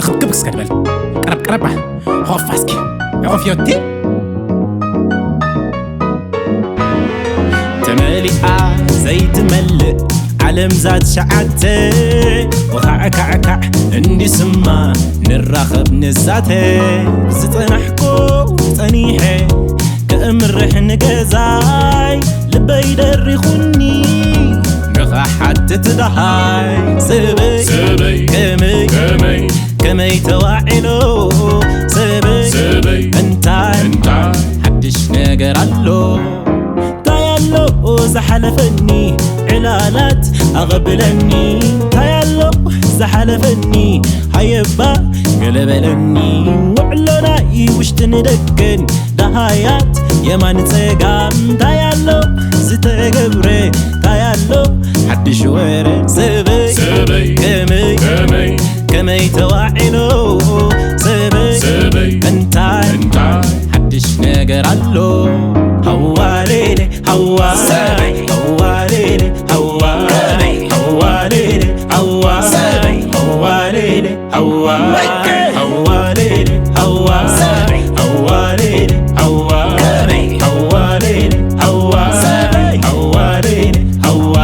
ክብክብ እስከ ንበል። ቀረብ ቀረብ። ሆፋ እስኪ። ሆፍ ዮቲ። ተመሊኣ ዘይትመልእ ዓለም ዛት ሸዓተ። ወኻዕካዕካዕ እንዲስማ ንራኸብ ንዛተ። ዝጸናሕኩ ጸኒሐ ከእምርሕ ንገዛይ ልበይ ደሪኹኒ ንኽሓትት ደሃይ። ሰበይ ሰበይ ከመይ ከመይ ከመይ ተዋዒሎ ሰበይ ሰበይ እንታይ እንታይ ሓድሽ ነገር ኣሎ? እንታይ ኣሎ ዝሓለፈኒ ዕላላት ኣቐብለኒ? እንታይ ኣሎ ዝሓለፈኒ ሃየባ ገለበለኒ? ውዕሎና ውሽጥን ደገን ደሃያት የማን ጸጋም እንታይ ኣሎ ዝተገብረ እንታይ ኣሎ ሓድሽ ወረ ሰበይ ሰበይ ከመይ ከመይ ከመይ ተዋዒሎ ሰበይ ሰበይ እንታይ እንታይ ሓድሽ ነገር ኣሎ? ሃዋሌሌ ሃዋ ሰበይ ሃዋሌሌ ሃዋ ከመይ ሃዋሌሌ ሃዋ ሰበይ ሃዋሌሌ ሃዋ ሃዋ ሌሊ ሃዋ ሃዋ ሌሊ ሃዋ ሃዋ ሌሊ ሃዋ ሃዋ ሌሊ ሃዋ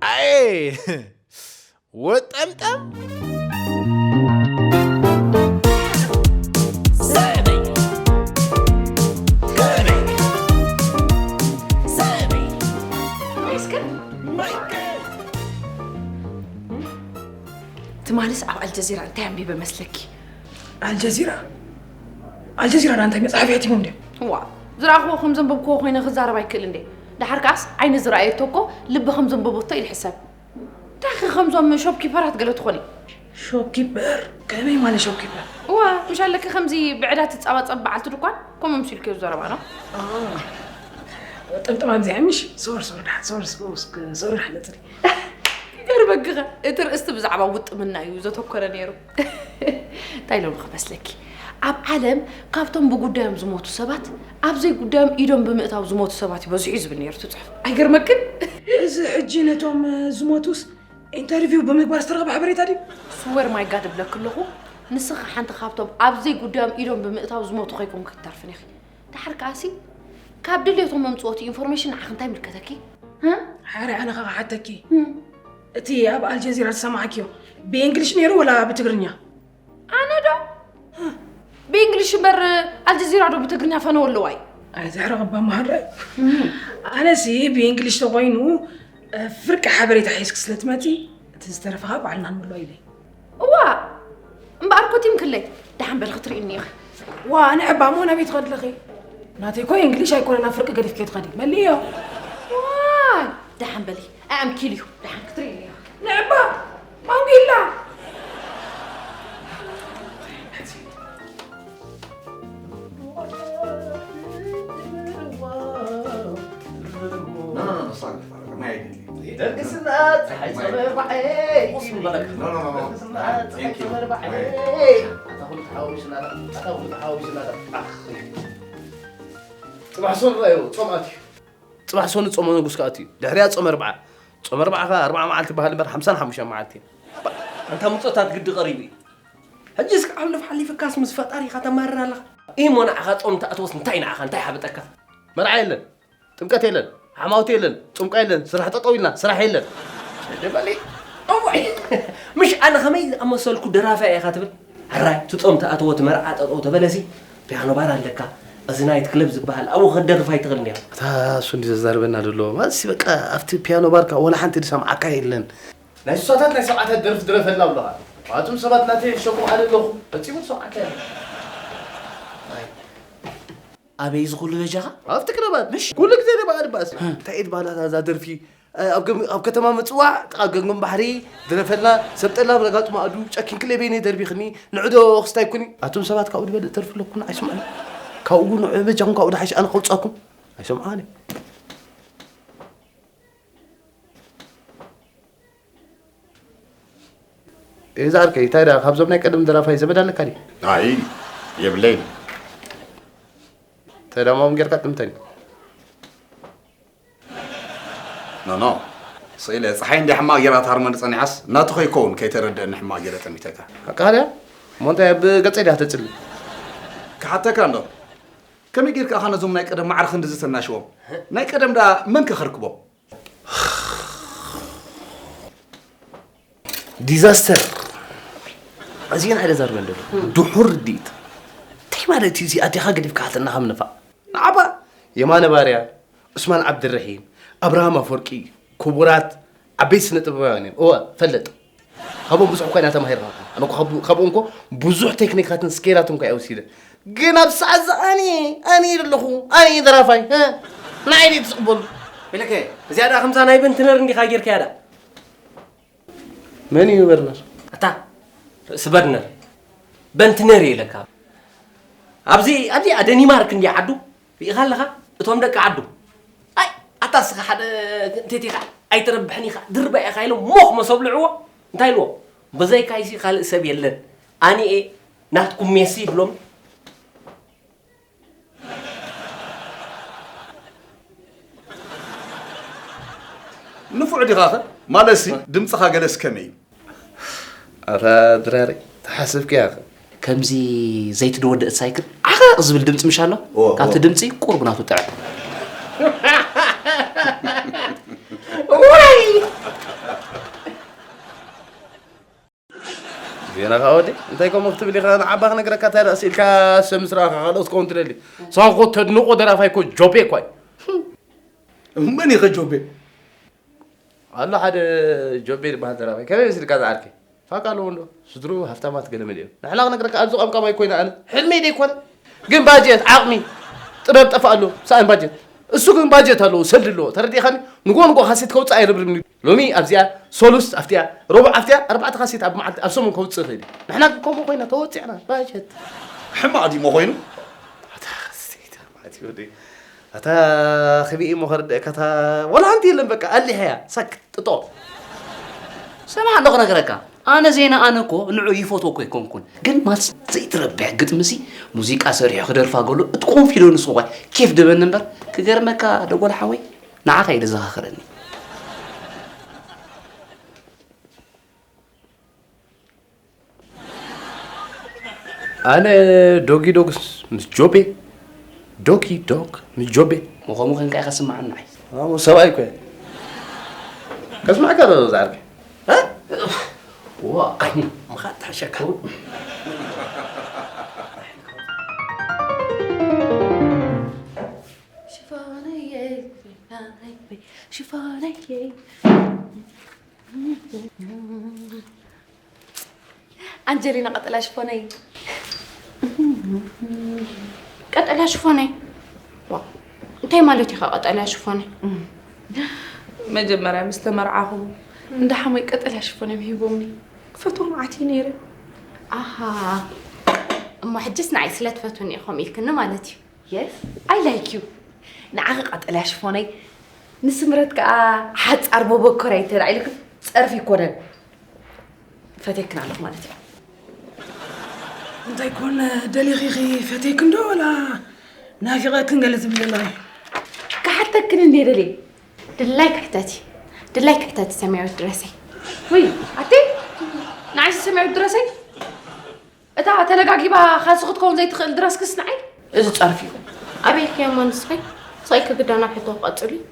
ኣይ ወጠምጠም ትማልስ ኣብ ኣልጀዚራ እንታይ ኣንቢበ መስለኪ? ኣልጀዚራ ኣልጀዚራ ዳ እንታይ መፅሓፍ የሕቲሞም ድዮም? ዋ ዝረኣኽዎ ከም ዘንበብክዎ ኮይነ ክዛረብ ኣይክእል እንደ ድሓር ከዓስ ዓይኒ ዝረኣየቶ እኮ ልቢ ከም ዘንበበቶ ኢሉ ሕሰብ። እንታይ ኸ ከምዞም ሾፕኪፐራት ገለ ትኾኒ? ሾፕኪፐር? ከመይ ማለት ሾፕኪፐር? እዋ፣ ምሽ ኣለኪ ከምዚ ብዕዳ ትጻባጸብ በዓልቲ ድኳን? ከምኡ ምሲልክዮ ዝዘረባ ነው። ጥምጥም ኣብዚኣ ምሽ? ሶር ሶር ድሓን ሶር ሶር ሶር ድሓን ነጽሪ። ይገርመኪ ኸ፣ እቲ ርእስቲ ብዛዕባ ውጥምና እዩ ዘተኮረ ነይሩ። እንታይ ኢሎም ክመስለኪ? ኣብ ዓለም ካብቶም ብጉዳዮም ዝሞቱ ሰባት ኣብ ዘይጉዳዮም ኢዶም ብምእታው ዝሞቱ ሰባት እዩ በዚሑ እዩ ዝብል ነይሩ እቲ ጽሑፍ። ኣይገርመክን? እዚ ሕጂ ነቶም ዝሞቱስ ኢንተርቪው ብምግባር ዝተረኸበ ሓበሬታ ድዩ? ስወር ማይ ጋድ እብለኪ ኣለኹ፣ ንስኺ ሓንቲ ካብቶም ኣብ ዘይጉዳዮም ኢዶም ብምእታው ዝሞቱ ከይኮንኪ ክትተርፍን ኢኺ። ደሓር ከኣሲ ካብ ድሌቶም መምጽኦቲ ኢንፎርሜሽን ንዓኺ እንታይ ይምልከተኪ? እ? ሓረ ኣነ ኸኣ ክሓተኪ። እ። እቲ ኣብ ኣልጀዚራ ዝሰማዕክዮ ብእንግሊሽ ነይሩ ወላ ብትግርኛ? ኣነ ዶ ብእንግሊሽ እምበር ኣልጀዚራ ዶ ብትግርኛ ፈነወ ኣለዋ እዩ? ኣይትሕረቕ እባ መሃራይ። ኣነሲ ብእንግሊሽ ተኾይኑ ፍርቂ ሓበሬታ ሒዝኪ ስለ ትመጺ እቲ ዝተረፈ ኸኣ ባዕልና ንመልኦ ኢለ። እዋ እምበኣር ኮቲምክለይ ደሓን በሊ ክትርእይኒ ኢኺ። ዋ ንዕባ እሞ ናበይ ትኸዲ ኣለኺ? ናተይ እኮ እንግሊሽ ኣይኮነን ኣብ ፍርቂ ገዲፍኪዮ ትኸዲ። መልእዮ። ዋይ ደሓን በሊ ኣምኪል እዩ ደሓን ክትርእይኒ ኢኺ። ንዕባ ማንጉላ። No, no, no, no, sorry, sorry, my identity. ደርጊ ስርዓት፣ ፀሓይ ፀመባዐይ። No, no, no, no. ደርጊ ስርዓት፣ ፀሓይ Thank you. ፀመባዐይ። My identity. ኣታ ኩሉ ተሓዋዊስና፣ ኣታ ኩሉ ተሓዋዊስና። ኣኽ። ፅባሕ ሶር ራዮ፣ ጾም ኣትዩ። ጽባሕ ሰኑ ጾመ ንጉስ ከኣቱ እዩ። ድሕሪኣ ጾመ ኣርብዓ። ጾመ ኣርብዓ ከኣ ኣርብዓ መዓልቲ ይበሃል እምበር፣ ሓምሳን ሓሙሽተን መዓልቲ እዩ። ኣንታ ምጾታት ግዲ ቀሪቡ እዩ። ሕጂስ ክሓልፍ ሓሊፍካስ ምስ ፈጣሪኻ ተማርር ኣለኻ። ኢሞ ንዓኻ ጾም ትኣትዎስ እንታይ ንዓኻ እንታይ ሓበጠካ? መርዓ የለን፣ ጥምቀት የለን፣ ዓማውቲ የለን፣ ጥምቋ የለን፣ ስራሕ ጠጠው ኢልና፣ ስራሕ የለን። ደበሊ፣ እዋይ፣ ምሽ ኣነ ከመይ ዝኣመሰልኩ ደራፋይ ኢኻ ትብል? ሕራይ፣ እቲ ጾም ትኣትዎ፣ እቲ መርዓ ጠጠው ተበለሲ፣ ፒያኖ ባር ኣለካ፣ እዚ ናይት ክለብ ዝበሃል፣ ኣብኡ ክትደርፍ ኣይትኽእልን ኢኻ። እታ እሱ እንዲ ዘዛርበና ዘሎ፣ ማለትሲ በቃ ኣብቲ ፒያኖ ባር ከኣ ወላ ሓንቲ ዝሰምዓካ የለን። ናይ ስሳታት ናይ ሰብዓታት ደርፊ ድረፈላ ብለኻ። ኣቱም ሰባት ናተይ ሸኩም ኣነ ኣለኹ፣ ፈጺሙ ዝሰምዓካ የለን። ኣይ፣ ኣበይ እዚ ኩሉ በጃኻ? ኣብቲ ክለባት፣ ምሽ? ኩሉ ግዜ ደኣ በዓል ባእሲ። እ። እንታይ እየ ትበሃል እዛ ደርፊ? ኣብ ገም-፣ ኣብ ከተማ ምጽዋዕ፣ ጥቓ ገምገም ባሕሪ፣ ድረፈልና፣ ሰብ ጠላብ ረጋጡ ማእዱ፣ ጨኪንክለይ በይነይ ደርቢኽኒ፣ ንዑ ዶ ክስታይ ኩኒ። ኣቱም ሰባት ካብኡ ዝበልእ ደርፊ ኣለኩም፣ ኣይስምዑን። ካብኡ ንዑ በጃኹም፣ ካብኡ ዝሓይሽ ኣነ ከውጻኩም። ኣይሰምዓን እየ። እዛ ዓርከይ እንታይ ደኣ ካብዞም ናይ ቀደም ደራፋይ ዘመድ ኣለካ ድዩ? ኣይ የብለይን። ተዳማም ጌርካ ጥምተኒ። ኖ ኖ፣ ስኢለ ጸሓይ እንዲ ሕማቕ ጌራ ትሃርመኒ ጸኒሓስ ናቱ ከይከውን ከይተረድአኒ ሕማቕ ጌረ ጠሚተካ። ሓቃ ድያ? እሞ እንታይ ኣብ ገጸይ ድያ ተጽሊ? ክሓተካ እንዶ፣ ከመይ ጌርካ ኢኻ ነዞም ናይ ቀደም ማዕረ ክንድዚ ተናሽዎም? ናይ ቀደም ደኣ መን ከ ከርክቦም? ዲዛስተር። ኣዝየን ኣይደ ዛርበን ደሎ። ድሑር ርድኢት። እንታይ ማለት እዩ እዚ ኣዴኻ ገዲፍካ ሓተና ከም ንፋዕ? ንዓባ የማነ ባርያ፣ ዑስማን ዓብድረሒም፣ ኣብርሃም ኣፈወርቂ፣ ክቡራት ዓበይቲ ስነ ጥበባውያን እዮም። እወ፣ ፈለጥ። ካብኦም ብዙሕ እኳ ኢና ተማሂርና። ኣነ እኮ ካብ-፣ ካብኦም እኮ ብዙሕ ቴክኒካትን ስኬላትን እኳ እየ ወሲደ። ግን ኣብ ሰዓት እዚ ኣነ፣ ኣነ እየ ዘለኹ፣ ኣነ እየ ደራፋይ፣ እ? ንዓይ ድዩ ትቕበሉ? ኢለከ፣ እዚኣ ደኣ ከምዛ ናይ በንትነር እንዲኻ ጌርካያ ደኣ? መን እዩ በርነር? ኣታ ርእሲ በርነር፣ በንትነር እዩ ኢለካ። ኣብዚ ኣዲኣ ደኒማርክ እንዲያ ዓዱ ርኢኻ ኣለኻ? እቶም ደቂ ዓዱ። ኣይ፣ ኣታ እስኻ ሓደ እንቴት ኢኻ፣ ኣይትረብሕን ኢኻ፣ ድርባ ኢኻ ኢሎም ሞኽ መስ ኣብልዕዎ። እንታይ ኢልዎ? በዘይካይሲ ካልእ ሰብ የለን። ኣነ እየ ናትኩም ሜሲ ይብሎም። ንፉዕ ዲኻኸ? ማለትሲ ድምፅኻ ገለስ ከመይ እዩ? ኣታ ድራሪ፣ ተሓስብክያ ኸ? ከምዚ ዘይትወድእ ሳይክል ዓቐቕ ዝብል ድምፂ ምሽ ኣሎ? ኦ፣ ኦ። ካብቲ ድምፂ ቁሩብ ናቱ ጥዕም። ወይ! ዜና ኸኣ ወዲ፣ እንታይ ከምኡ ክትብል ኢኻ? ንዓባ ክነግረካ እንታይ ደኣ ስኢልካ ሰብ ምስ ረኣኻ ካልኦት ክኸውን ትደሊ? ንስኻ እኮ ተድንቖ ደራፋይ እኮ ጆቤ እኳ እዩ። መን እዩ ኸ ጆቤ? ኣሎ ሓደ ጆቤ ዝበሃል ደራፋይ። ከመይ መሲልካ ዝዓርከይ? ፋክ ኣለዎ እንዶ። ስድርኡ ሃፍታማት ገለ መለ እዮም። ንሕና ክነግረካ ኣብዚ ቀምቃማይ ኮይነ ኣነ። ሕልመይ ደይኮነ። ግን ባጀት፣ ዓቕሚ፣ ጥበብ ጠፍእ ኣሎ። ሰኣን ባጀት። እሱ ግን ባጀት ኣለዎ፣ ሰልዲ ኣለዎ። ተረዲእኻኒ? ንጎ ንጎ ካሴት ከውፅእ ኣይረብርብን እዩ። ሎሚ ኣብዚኣ ሶሉስ ኣፍቲያ፣ ረቡዕ ኣፍቲያ፣ ኣርባዕተ ካሴት ኣብ መዓልቲ፣ ኣብ ሰሙን ከውፅእ ይኽእል እዩ። ንሕና ግን ከምኡ ኮይና ተወፂዕና፣ ባጀት። ሕማቕ ድዩ እሞ ኮይኑ? ኣታ ኸስተይታ ማለት እዩ ወደይ። ኣታ ክብኢ እሞ ከርድአካ፣ እታ ወላ ሓንቲ የለን፣ በቃ ኣሊሐያ፣ ሳክት፣ ጥጦ። ሰማዕ ኣለኹ ነገረካ። ኣነ ዜና ኣነ እኮ ንዑ ይፈትዎ እኮ ኣይኮንኩን። ግን ማስ ዘይትረብሕ ግጥምሲ ሙዚቃ ሰሪሑ ክደርፋ ገሎ እቲ ኮንፊደንስ እኳ ኬፍ ደበኒ እምበር ክገርመካ ደጎል ሓወይ ንዓኻ እዩ ደዘኻኽረኒ። ኣነ ዶጊ ዶግስ ምስ ጆቤ፣ ዶጊ ዶግ ምስ ጆቤ። ምኾኑ ከንካ ኢኻ ስማዓኒ ንዓይ። ኣሞ ሰብኣይ እኮ እየ። ከስማዕካ ዶ ዝዓርከይ? እ? ዋይ፣ ምኻድ ትሕሸካ። ሽፎነየ፣ ሽፎነየ። ኣንጀሊና ቀጠልያ ሽፎነይ። ቀጠልያ ሽፎነይ? ዋ፣ እንታይ ማለት እዩ ቀጠልያ ሽፎነይ? መጀመርያ ምስ ተመርዓኹ እንዳ ሓሞይ ቀጠልያ ሽፎነይ ሂቦምኒ። ክፈትዎም ዓትየ ነይረ። ኣሃ፣ እሞ ሕጅስ ንዓይ ስለ ትፈትውኒ ኢኹም ኢልክኒ ማለት እዩ። Yes, I like you። ንዓኺ ቀጠልያ ሽፎነይ፣ ንስምረት ከኣ ሓጻር መበኮርያ እንተ ደኣ ኢልክን ጸርፊ ኣይኮነን። ፈትየክን ኣለኹ ማለት እዩ። እንታይ ኮን ደሊኺ ኢኺ? ፈትየክን ዶ ወላ ናፊቐክን ገለ ትብሊ ዘለኺ? ክሓተክን እንድየ ደልየ። ድላይ ክሕተት እዩ። ድላይ ክሕተት ሰማያዊት ድረሰይ። ውይ፣ ኣቲ ንዓይሲ ሰማያዊት ድረሰይ? እታ ተለጋጊባ ካልሲ ክትከውን ዘይትኽእል ድረስክስ ንዓይ? እዚ ጸርፊ እዩ። ኣበይ ኢልክዮ እሞ ንስኺ? ስቕ ኢልኪ ግዳ ናብ ሕቶ ክቐጽል እዩ።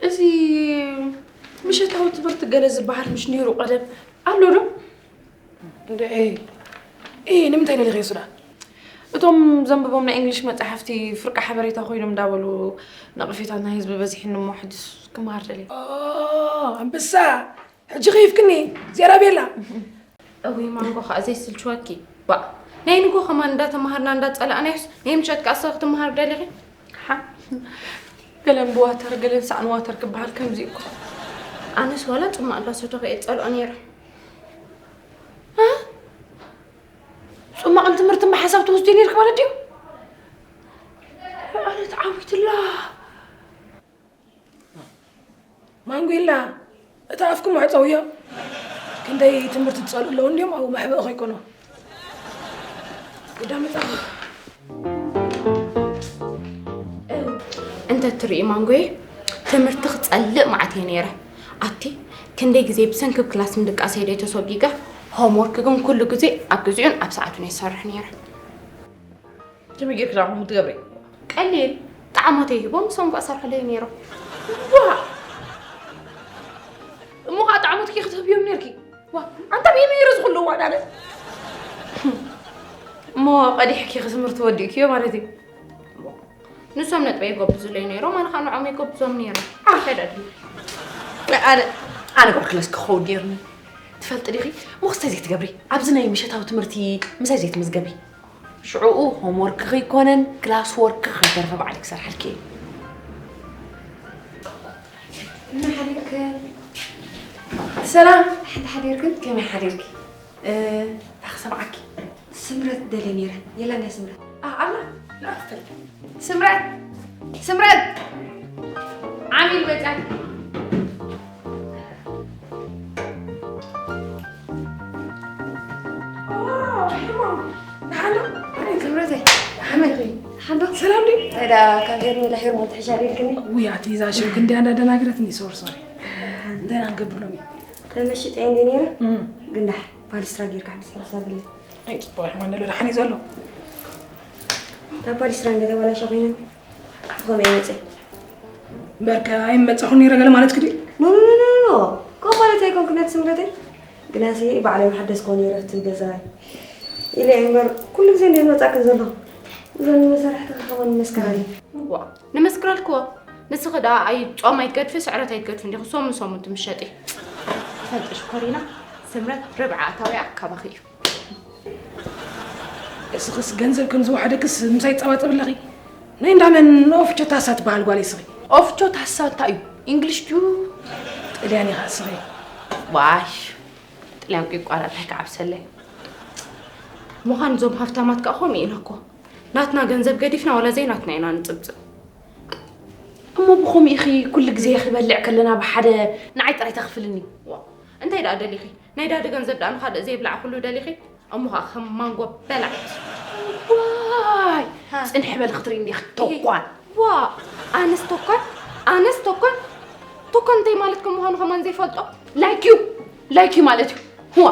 እዚ ምሸታዊ ትምህርቲ ገለ ዝበሃል ምሽ ነይሩ ቀደም ኣሎ ዶ? እንደ ኤ፣ ኤ፣ ንምንታይ ደሊኺ እሱ ደኣ? እቶም ዘንብቦም ናይ እንግሊሽ መጻሕፍቲ ፍርቂ ሓበሬታ ኮይኖም እንዳበሉ ነቐፌታት ናይ ህዝቢ በዚሕኒ እሞ ሕጅስ ክመሃር ደልየ። ኦ፣ ኣንበሳ! ሕጂ ከይፍክኒ፣ ዜራ ቤላ። እውይ ማንጎ ኸኣ ዘይስልችወኪ። ባእ፣ ናይ ንጎ ከማን እንዳተማሃርና እንዳጸላእናዮስ ናይ ምሸት ከኣ ስኻ ክትመሃር ደሊኺ? ሓ፣ ገለን ብዋተር ገለን ሳእኒ ዋተር ክበሃል ከምዚ እዩ እኮ። ኣነስ ዋላ ጽማቕ እንዳሰተኹ እየ ጸልኦ ነይረ። እ? ጽማቕን ትምህርትን ብሓንሳብ ትወስድዮ ነይርኪ ማለት ድዩ? ኣነ ተዓዊትላ። ማንጉላ፣ እታ ኣፍኩም ኣዕጸውዮ። ክንደ እይ ትምህርቲ ትጸልእ ኣለዉ እንዲዮም ኣብኡ መሕብእ ከይኮኖ። ጉዳ መጻኹ። እንተ ትርኢ ማንጎየ ትምህርቲ ክጸልእ መዓት እየ ነይረ። ኣቲ ክንደይ ግዜ ብሰንክብ ክላስ ምድቃሰይ ደይ ተሰጊገ። ሆምወርክ ግን ኩሉ ግዜ ኣብ ግዜኡን ኣብ ሰዓቱን እየ ዝሰርሕ ነይረ። ከመይ ጌርኪ ደኣ ከምኡ ትገብሪ? ቀሊል ጣዕሞተይ ሂቦም ንሶም ጓ ሰርሕለይ ነይሮም። ዋ እሞ ከዓ ጣዕሞትኪ ክትህብዮም ነርኪ። ዋ ኣንታ ብኢመይ ርዚ ኩሉ ዋዳለ። እሞ ቀዲሕኪ ክትምህርቲ ወዲእክዮ ማለት እዩ። ንሶም ነጥበይ ይጎብዙለይ ነይሮም ኣነ ከዓ ንዖም ይጎብዞም ነይረ። ዓርፈ ደድሊ ኣነ ኣነ ቁርክለስ ክኸውን ነይርኒ። ትፈልጢ ዲኺ? ሞኽስተይ ዘይትገብሪ ኣብዚ ናይ ምሸታዊ ትምህርቲ ምሳይ ዘይትምዝገቢ። ሽዑኡ ሆምወርክ ከይኮነን ክላስ ወርክ ከይተርፈ ባዕሊ ክሰርሐልኪ እየ። እና ሓዲርክን ሰላም ሓንቲ ሓዲርክን ከመይ ሓዲርኪ? እ፣ እንታይ ክሰምዓኪ? ስምረት ደልየ ነይረ። የላን እያ ስምረት። ኣ፣ ኣላ ንዕፍተል ስምረት ስምረት ዓሚል መፅያ ስምረተይ ሓመድ ሓዶ ሰላም ድዩ? ታዳ ካብ ሄርሜላ ሄርሞን ትሕሻ ዲልክኒ ውይ ኣቲ እዛ ሽም ክንደይ እንዳደናገረትኒ። ሶሪ ሶሪ። እንታይ ኢና ንገብር ሎሚ? ተመሽጠ እንዲ ነይረ እም። ግንዳሕ ፓሊስትራ ጌርካ ሓዲስ ሓሳብለ ኣይ ጽቡቕ ኣይኮነ ኣሎ ደሓን እዩ ዘሎ። ካብ ፓሊስትራ እንደተበላሸ ኮይነ ብኸመይ መፀ እምበርከ ኣይመጻኹን ነይረ ገለ ማለት ክዲ ኖ ኖ ኖ ኖ ኖ ከምኡ ማለት ኣይኮንኩ ነቲ ስምረተይ ግናሲ ባዕለይ መሓደስ ኮን ነይረ እቲ ገዛይ ኢለ እየ እምበር ኩሉ ግዜ እንደ መጻክን ዘሎ እዘን መሳርሕቲ ክኸውን መስከራኒ ዋ ንመስክረልክዎ ንስኺ ደኣ ኣይ ጾም ኣይትገድፊ ስዕረት ኣይትገድፊ እንዲኹ ሰሙን ሰሙን ትምሸጢ ትፈልጢ ሽኮሪና ስምረት ርብዓ ኣታዊኣ ካባኺ እዩ እስኽስ ገንዘብ ከም ዝወሓደክስ ምሳይ ትጸባጸብ ኣለኺ። ናይ እንዳመን ኦፍቾ ታሳ ትበሃል ጓል እስኺ። ኦፍቾ ታሳ እንታይ እዩ? ኢንግሊሽ ድዩ? ጥልያን ኢኻ እስኺ። ዋሽ ጥልያን ቂቋራ እንታይ ክዓብሰለይ? ምዃን እዞም ሃፍታማት ከዓ ከምኡ ኢና እኮ ናትና ገንዘብ ገዲፍና ዋላ ዘይናትና ኢና ንፅብፅብ እሞ ብኸምኡ ኢኺ ኩሉ ግዜ ክበልዕ ከለና ብሓደ ንዓይ ጥራይ ተኽፍልኒ። እንታይ ደኣ ደሊኺ ናይ ዳዲ ገንዘብ ደኣ ንኻልእ ዘይብላዕ ኩሉ ደሊኺ እሞ ከዓ ከም ማንጎ በላዕት ዋይ ፅንሕ በል ክትርኢ እንዲኺ ተኳን ዋ ኣነስ ተኳን ኣነስ ተኳን ተኳን እንታይ ማለት ከም ምዃኑ ከማን ዘይፈልጦ ላይክ ዩ ላይክ ዩ ማለት እዩ ህዋ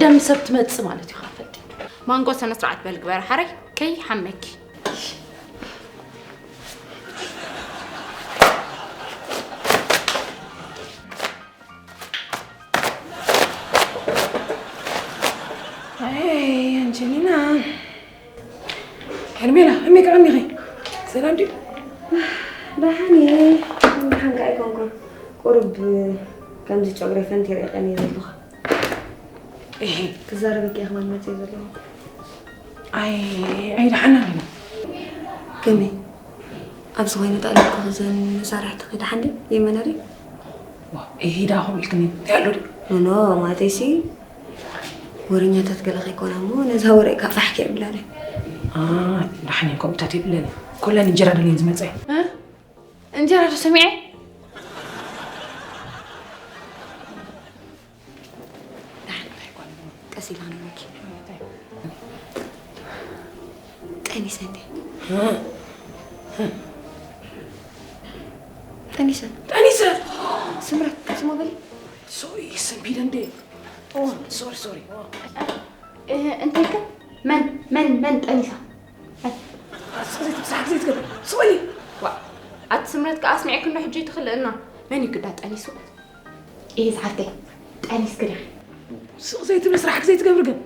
ደም ሰብ ትመፅእ ማለት እዩ ካፈልጥ ማንጎ ስነ ስርዓት በል ግበር ሓረይ ከይሓመኪ ኣይ ኣንጀሊና ሄርሜላ ከመይ ከመይ ኢኺ? ሰላም ድዩ? ደሓን እየ ደሓን ከኣ ኣይኮንኩን ቁሩብ ከምዚ ጨጉረይ ፈንቲረ ቀንየ ዘለኹ እሂ ክዛረበኪ እየ ከማን መፅእ ዘለኹ ኣይ ኣይ ደሓና ኣለና ከመይ ኣብዚ ኮይኑ ጠለብኩ ዘን መሳርሕቲ ከይደሓን ድዩ ይመነሪ እሂ ዳ ከምኡ ኢልክኒ እንታይ ኣሎ ድዩ? ኖኖ ማለተይሲ ወረኛታት ገለ ከይኮና እሞ ነዛ ወረ ኢካ ፋሕ ከየብላለ ደሓን እየ ከምኡታት የብለን ኮለን እንጀራ ደልየን ዝመፀ እንጀራ ዶ ሰሚዐ ቀስ ኢላ ነመኪ ጠኒሰ እንዴ ጠኒሰ ጠኒሰ ስምረት ስሞ በሊ ሶሪ ሰንቢደ እንዴ ሶሪ ሶሪ እንታይ ከ መን መን መን ጠኒሳ ስቕ ዘይትብስሓ ዘይትገብር ስቕ በሊ ኣቲ ስምረት ከኣ ኣስሚዕክኖ ሕጂ ትኽልእና መን እዩ ግዳ ጠኒሱ እየ ዝሓፍተይ ጠኒስኪ ዲኺ ስቕ ዘይትብል ስራሕ ዘይትገብር ግን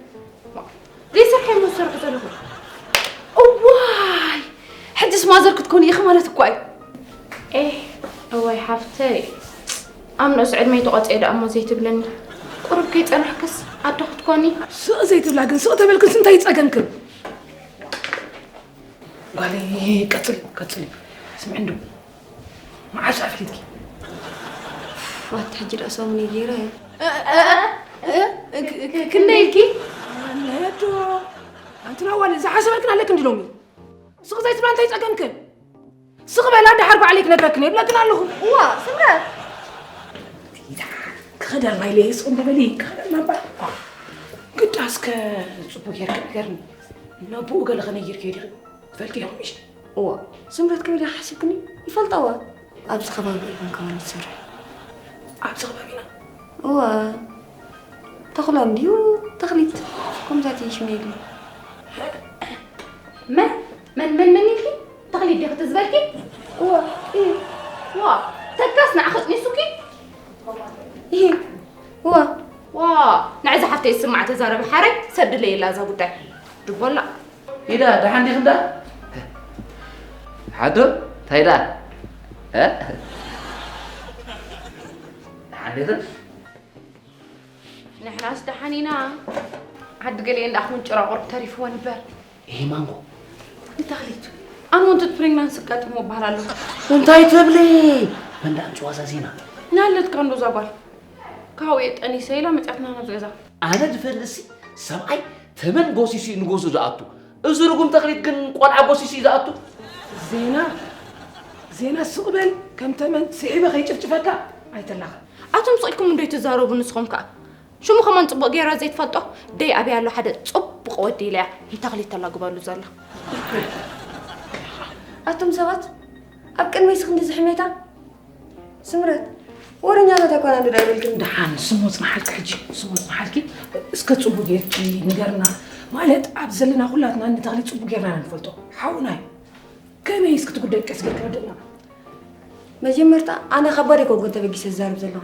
ዘይሰርሐ እሞ ዝሰርሑ ዘለኹ እዋይ ሕጅስ ማዘር ክትኮኒ ኢኺ ማለት እኳ እዩ ኤህ እዋይ ሓፍተይ ኣብ ንእስ ዕድመይ ተቖፅየ ደኣ እሞ ዘይትብለኒ ቁሩብ ከይፀናሕክስ ኣዶ ክትኮኒ ስቕ ዘይትብላ ግን ስቕ ተበልክስ እንታይ ይፀገምክን ጓለይ ቀፅሊ ቀፅሊ ስምዒ እንዶ መዓስ ኣፍሊጥኪ ዋት ሕጂ ደኣ ሰሙን ገይረ ክንደይ ኢልኪ ነዶ ኣንትና ዋለ ዝሓሰበልክን ኣለክ እንዲ ሎሚ ስቕ ዘይትብላ እንታይ ፀገምክን ስቕ በላ ደሓር ባዕለይ ክነግረክን የብለክን ኣለኹ እዋ ስምረት ክኸደልና ኢለ እየ ስቕ እንደ በሊ ክኸደልና እባ። ግዳ እስከ ጽቡቕ ጌርኪ ንገርኒ። ነብኡ ገለ ከነይር ከይዲ ትፈልጥዮ ምሽ? እዋ፣ ስምረት ክብል ሓሲብክኒ? ይፈልጣዋ። ኣብዚ ከባቢ ኢልኩም ከማን ትሰርሕ? ኣብዚ ከባቢና? እዋ፣ ተኽሎም ድዩ ተኽሊት? ከምዛት ሽም የድሊ። መን? መን መን መን ኢልኪ? ተኽሊት ዲኺ ትዝበልኪ? እዋ፣ እየ። ዋ፣ ተካስ ንዓኺ ጥኒሱኪ? እየ። እዋ። ዋ፣ ንዕዚ ሓፍተይ ዝስማዕ ተዛረቢ ሓረይ ሰድለየላ እዛ ጉዳይ። ድቦላ። ኢዳ ደሓን ዲኺ እንዳ? ሓዶ፣ እንታይ ኢዳ? እ? ደሓን ዲኺ? ንሕናስ ደሓን ኢና። ዓዲ ገሊኤ እንዳኹም ጭራቑር ተሪፍወን እምበር። ይሄ ማንጎ። ንተኽሊት። ኣነ ወንትት ፕሬግናንስ ኣጋጢሞ እበሃል ኣለኹ። እንታይ ትብሊ? መንዳ ኣምጪዋ እዛ ዜና። ናለትካ እንዶ እዛ ጓል። ካብኡ እየ ጠኒሰ ኢላ መፅያትና ናብዚ ገዛ። ኣነ ዝፈልጥሲ ሰብኣይ ተመን ጎሲሱ እዩ ንጎሱ ዝኣቱ። እዚ ርጉም ተኽሊት ግን ቆልዓ ጎሲሱ እዩ ዝኣቱ። ዜና፣ ዜና ስቕ በል፣ ከም ተመን ስዒበ ከይጭፍጭፈካ ኣይተላኸ። ኣቱም ስቕ ኢልኩም እንዶ ይትዛረቡ ንስኹም ከኣ። ሽሙ ከማን ጽቡቕ ገይራ ዘይትፈልጦ ደይ ኣብያ ኣሎ ሓደ ጽቡቕ ወዲ ኢለያ ንተኽሊት ተላግበሉ ዘላ። ኣቱም ሰባት ኣብ ቅድመይ ስኽንዲ ዝሕሜታ ስምረት ወረኛታት ኣይኮና እንዶ ኣይበልክን። ደሓን ስሙ ጽንሓልኪ ሕጂ ስሙ ጽንሓልኪ እስከ ጽቡቕ ጌርኪ ንገርና ማለት ኣብ ዘለና ኩላትና ንተኽሊት ጽቡቕ ጌርና ኢና ንፈልጦ ሓውና እዩ። ከመይ እስኪ ትጉዳይ ቀስ ጌርኪ ረድእና። መጀመርታ ኣነ ካብ ባዶ ኮንኩን ተበጊሰ ዝዛረብ ዘለኹ።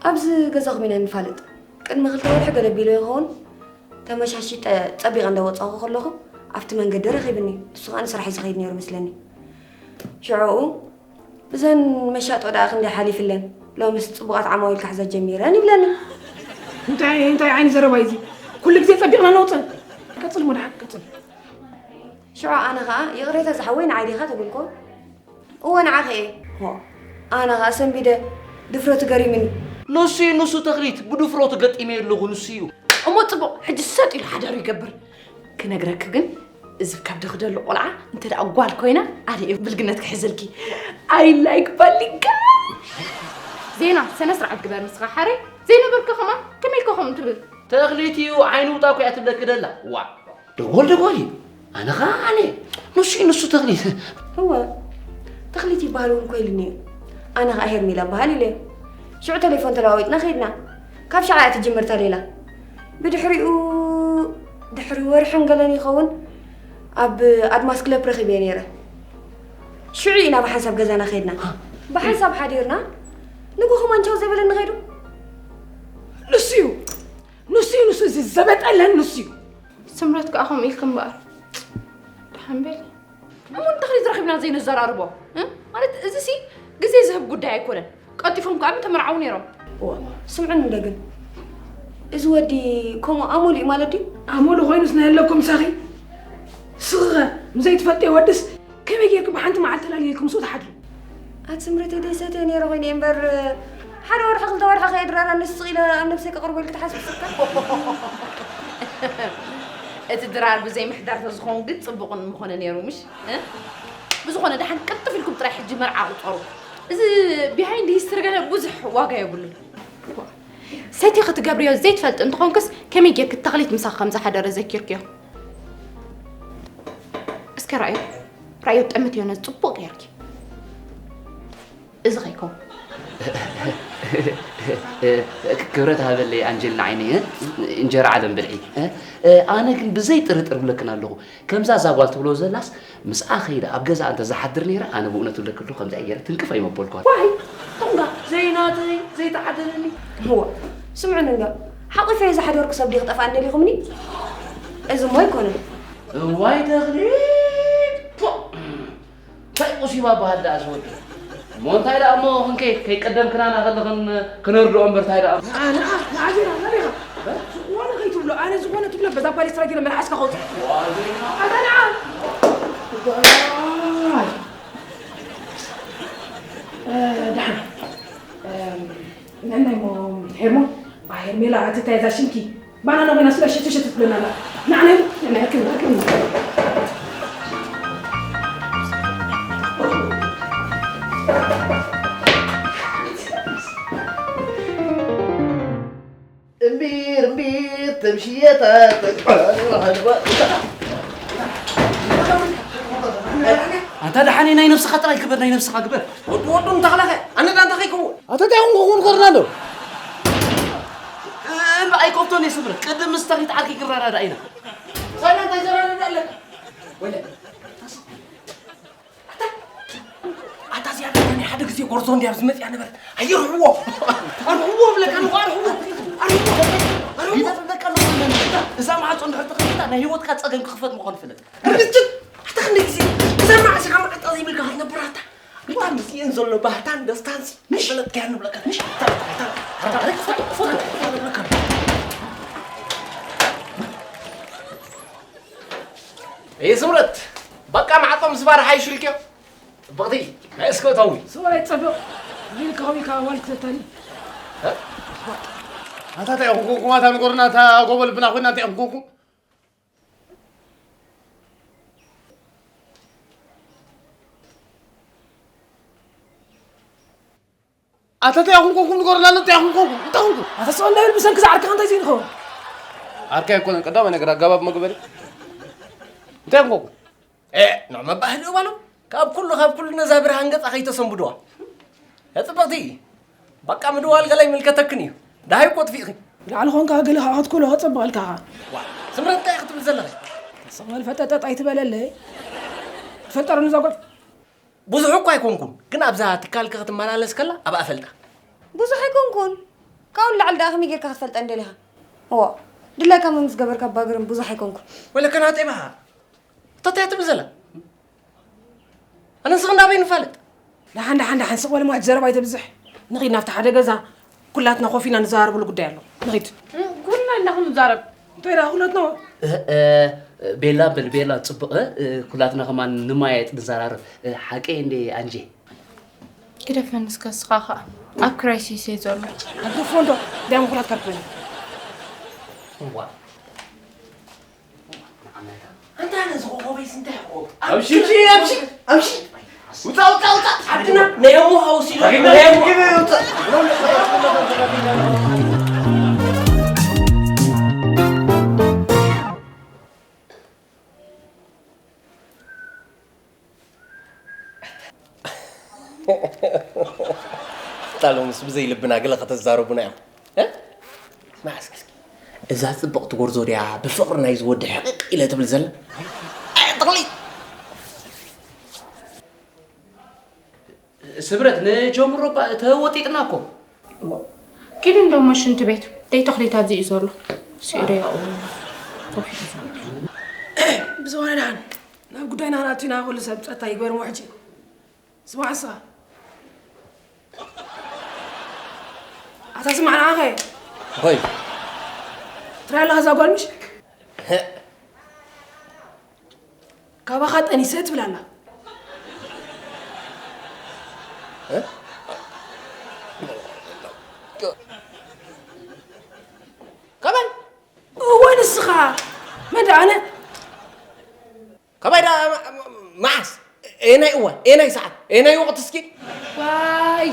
ኣብዚ ገዛኹም ኢና ንፋለጥ። ቅድሚ ክልተ ወርሒ ገለ ቢሎ ይኸውን ተመሻሺጠ ጸቢቐ እንደ ወጻኹ ከለኹ ኣብቲ መንገዲ ረኺብኒ። ንሱ ከኣ ንስራሕ እዩ ዝኸይድ ነይሩ መስለኒ። ሽዑኡ ብዘን መሻጦ ደኣ ክንደይ ሓሊፍለን። ሎምስ ጽቡቓት ዓማዊል ክሕዛ ጀሚረን ይብለኒ። እንታይ እንታይ ዓይኒ ዘረባ እዩ እዚ? ኩሉ ግዜ ጸቢቕና ነውጽእ። ቀጽል ሙድሓን ቀጽል። ሽዑ ኣነ ኸኣ ይቕሬታ ዝሓወይ ንዓይ ዲኻ ተብልኮ? እወ ንዓኺ እየ። ሆ፣ ኣነ ኸኣ ሰንቢደ ድፍረቱ ገሪምኒ። ንሱ እዩ ንሱ ተኽሊት ብድፍረቱ ገጢመ ኣለኹ ንሱ እዩ። እሞ ጽቡቕ ሕጂ ሰጥ ኢሉ ሓዳሩ ይገብር። ክነግረኪ ግን እዚ ከብዲ ክደሊ ቆልዓ እንተ ደኣ ጓል ኮይና ኣነ እየ ብልግነት ክሕዘልኪ። I like ባሊጋ። ዜና ሰነ ስርዓት ግበር ንስኻ ሓረይ ዘይነበርካ ከማን ከመይ ኢልካ ከምኡ ትብል? ተኽሊት እዩ ዓይኑ ውጣ እኮ እያ ትብለኪ ደላ። ዋ። ደጎል ደጎል እዩ። ኣነ ኸዓ ኣነ። ንሱ እዩ ንሱ ተኽሊት። እወ፣ ተኽሊት ይበሃል እውን እኮ ኢሉኒ እዩ። ኣነ ኸዓ ሄርሜላ እበሃል ኢለ። ሽዑ ቴሌፎን ተለዋዊጥና ኸይድና። ካብ ሸዓ እያ ትጅምር እታ ሌላ። ብድሕሪኡ ድሕሪ ወርሕን ገለን ይኸውን ኣብ ኣድማስ ክለብ ረኺበዮ ነይረ። ሽዑ ኢና ብሓንሳብ ገዛና ኸይድና። ብሓንሳብ ሓዲርና ንጎ ኸማን ቻው ዘይበለኒ ኸይዱ። ንሱ እዩ። ንሱ እዩ፣ ንሱ እዚ ዘበጠለን ንሱ እዩ። ስምረት ከኣ ከምኡ ኢልኪ እምበኣር። ደሓን በሊ። እሞ ንተኽሊት ረኺብና ዘይንዘራርቦ፣ እ? ማለት እዚሲ ግዜ ዝህብ ጉዳይ ኣይኮነን። ቀልጢፎም ከኣ ምተመርዓዉ ነይሮም። እዋ፣ ስምዕኒ እንዶ ግን። እዚ ወዲ ከምኡ ኣመሉ እዩ ማለት ድዩ? ኣመሉ ኮይኑስ ናይ ኣለኩም ሳኺ? ስኽኸ፣ ንዘይትፈልጥዮ ወድስ ከመይ ጌርኪ ብሓንቲ መዓልቲ ተላልየልኪ ምስኡ ትሓድሪ? ኣቲ ስምሪተይ ደይሰትየ ነይረ ኮይነ እየ እምበር፣ ሓደ ወርሒ ክልተ ወርሒ ከየድረረ ንስቕ ኢለ ኣብ ነብሰይ ከቕርቦ ኢልኪ ትሓስቢ ስካ? እቲ ድራር ብዘይ ምሕዳር ተዝኸውን ግን ጽቡቕ ምኾነ ነይሩ፣ ምሽ? እ? ብዝኾነ፣ ደሓን ቅልጥፍ ኢልኩም ጥራይ ሕጂ መርዓ ቁጸሩ። እዚ ቢሃይንድ ሂስትሪ ገለ ብዙሕ ዋጋ የብሉን። ሰቲ ክትገብርዮ ዘይትፈልጢ እንተኾንክስ፣ ከመይ ጌርኪ ተኽሊት ምሳኺ ከም ዝሓደረ ዘኪርክዮ? እስከ ራእዮ፣ ራእዮ ጠምትዮ ነዚ ጽቡቕ ጌርኪ። እዚ ኸይከውን። ክብረት ሃበለይ ኣንጀል ንዓይኒ፣ እ? እንጀራ ዓለም ብልዒ፣ እ? ኣነ ግን ብዘይ ጥርጥር ብለክን ኣለኹ። ከምዛ እዛ ጓል ትብሎ ዘላስ፣ ምስኣ ኸይደ ኣብ ገዛ እንተ ዝሓድር ነይረ፣ ኣነ ብእውነት ብለክሉ ከምዛ እየ ገይረ ትንክፍ ኣይመበልኳን። ዋይ፣ ቶንጋ፣ ዘይናተይ፣ ዘይተዓደለኒ። እዋ፣ ስምዑኒ እንዶ፣ ሓቒፈዮ ዝሓደርኩ ሰብ ድየ ክጠፍኣኒ ደሊኹምኒ? እዚ እሞ ኣይኮነን። እዋይ ተኽሊት! ፖ! እንታይ ቁሲባ በሃል ደኣ ዝወዲ? እሞ እንታይ ደኣ እሞ ክንከይድ፣ ከይቀደምክናና ከለኽን ክነርድኦ እምበር እንታይ ደኣ? ንዓ፣ ንዓ፣ ንዓ ዜና፣ መን ኢኻ? ዝኾነ ከይትብሎ፣ ኣነ ዝኾነ ትብሎ፣ በዛ ባሊስትራ ገይረ መልሓስካ ከውፅእ። ኣታ ንዓ! ዋይ! እ፣ ደሓን። እም፣ ንዕናይ እሞ ሄርሞን፣ ኣይ ሄርሜላ፣ ኣቲ እንታይ እዛ ሽንኪ? ባናና ኮይና ስለ ሸተሸተ ትብለና ኣላ። ንዓናይ፣ ንዓናይ፣ ኣክብር፣ ኣክብር። እምቢር እምቢር ተምሽየታ ተቋሪ ወሓድባ። ኣንታ ደሓነይ ናይ ነብስኻ ጥራይ ግበር፣ ናይ ነብስኻ ግበር። ወዲ ወዱ እንተኽለኸ ኣነ ዳንታ ከይከውን። ኣታ እንታይ ኹን ኹን ኮርና ኣሎ። እምቢ ኣይቆፍቶን እየ ስምረት። ቅድም ምስ ተኽሊት ዓርኪ ክረዳዳ ኢና። ሳይና እንታይ ዘረዳዳ ኣለካ? ወለ ኣታ፣ ኣታ እዚኣ ደኣ ናይ ሓደ ግዜ ጎርዞ እንድያ ኣብዚ መጽያ ነበረት። ኣየርሕዎ። ኣርሕዎ እብለካ ኣለኹ፣ ኣርሕዎ። ኣርሕዎ። ኣርሕዎ። እዛ ማዕጾ እንድሕር ተኸፊታ ናይ ህይወትካ ጸገም ክኽፈት ምዃኑ ፍለጥ። ርግጽ። ኣታ ክንደይ ግዜ እዛ ማዕጾ ኢኻ ማዕጾ ዘይብልካ ክትነብር ኣታ? ኣታ ምስኤን ዘሎ ባህታን ደስታን ሲ ምሽ ፈለጥካያ ንብለካ። ምሽ። ኣታ፣ ኣታ፣ ኣታ፣ ኣታ፣ ክፈቶ፣ ክፈቶ፣ ክፈቶ ንብለካ። እይ ስምረት፣ በቃ ማዕጾ ምስባር ሓይሹ ኢልክዮ። ጽብቕቲ፣ ናይ እስከ እተዊ። ስወላይ ጸብቕ፣ ሊል ከኸው ኢልካ ኣዋል ክተታሊ። እ? ኣታ እንታይ ኢኹም ኮንኩም? ኣታ ንገሩና፣ እታ ጎቦ ልብና ኮይና እንታይ ኢኹም ኮንኩም? ኣታ እንታይ ኢኹም ኮንኩም? ንገሩና፣ እንታይ ኢኹም ኮንኩም? እንታይ ኮንኩም? ኣታ ሰው እንዳይብል ብሰንኪ ዝዓርካ እንታይ ዘይንኸውን? ዓርካ ኣይኮነን፣ ቀዳማይ ነገር ኣጋባብ መግበሪ። እንታይ ኢኹም ኮንኩም? ኤ፣ ኖ መባህሊ እዋኑ። ካብ ኩሉ፣ ካብ ኩሉ ነዛ ብርሃን ገጻ ከይተሰንብድዋ። ያ ጽብቕቲ፣ በቃ ምድዋል ገለ ይምልከተክን እዩ። ደሃይ እኮ ጥፊእኺ። ላዕሊ ኾንካ ገለ ከዓ ክትኩሎ ከጸብቐልካ። ዋ፣ ስምረት እንታይ ክትብል ዘለኺ? ተሰቕበል ፈጠጠጥ ኣይትበለለይ። ትፈልጠ ዶ ነዛ ጓል? ብዙሕ እኮ ኣይኮንኩን፣ ግን ኣብዛ ትካልኪ ክትመላለስ ከላ ኣብኣ ፈልጣ። ብዙሕ ኣይኮንኩን። ካብኡ ንላዕሊ ደኣ ከመይ ጌርካ ክትፈልጠ እንደሊኻ? እዋ፣ ድላይካ ምምስ ገበርካ ባግርም ብዙሕ ኣይኮንኩን። ወለከ ናጤ በሃ። እታ እንታይ ትብል ዘላ? ኣነ ንስኺ እንዳበይ ንፋለጥ? ደሓን፣ ደሓን፣ ደሓን፣ ስቕ በል እሞ፣ ሕጂ ዘረባ ኣይተብዝሕ። ንኺድ ናብቲ ሓደ ገዛ፣ ኩላትና ኮፍ ኢልና ንዘራረበሉ ጉዳይ ኣሎ። ንኺድ። ኩልና ኢና ክንዛረብ። እንታይ ደኣ ኩላትና? እ፣ እ፣ ቤላ በል፣ ቤላ፣ ጽቡቕ፣ እ፣ እ፣ ኩላትና ከማን ንማየጥ ንዘራረብ። እ፣ ሓቀይ እንዴ ኣንጄ? ግደፈኒ እስከ፣ እስኻ ኸኣ ኣብ ክራይሲስ እየ ዘሎ። ኣብ ግፎ እንዶ፣ ዳያም ኩላት ካብ ትበል። እዋ። ኣንታ ነዚ ኮኾበይስ እንታይ እኮ? ኣምሺ፣ ኣምሺ፣ ኣምሺ፣ ኣምሺ። ውጻ፣ ውጻ፣ ውጻ። ዓድና ናይ እሞ ሃውስ ኢሉ። ናይ እሞ። ግቢ፣ ውጻ። ኣታ ሎምስ ብዘይ ልብና ገለ ከተዛረቡና ኢኹም። እ? ስማዕ እስኪ፣ እስኪ። እዛ ጽብቕቲ ጎርዞ ድያ ብፍቕሪ ናይዚ ወዲ ሕቕቕ ኢለ ትብል ዘላ? ኣይ፣ ተኽሊት! ስምረት፣ ንጀምሮ እባ ተወጢጥና እኮ። ኪዱ እንደሞ ሽንቲ ቤት፣ ደይ ተኽሊት ኣብዚ እዩ ዘሎ። ስዒረ ያው፣ ከውሒ እዩ ዘሎ። ብዝኾነ ደሓን፣ ናብ ጉዳይና ክንኣቱ ኢና፣ ኩሉ ሰብ ጸጥታ ይግበር እሞ ሕጂ። ስማዕ እስኻ። ኣታ ስማዕ ንዓኸ። ሆይ። ትሪኣ ኣለኻ እዛ ጓል ምሽ? ካባኻ ጠኒሰ ትብል ኣላ። እ? ካባይ? እወ ንስኻ። መን ደኣ ኣነ? ካባይ ደኣ መዓስ? ኤናይ እዋን? ኤናይ ሰዓት? ኤናይ ወቕቲ እስኪ? ዋይ!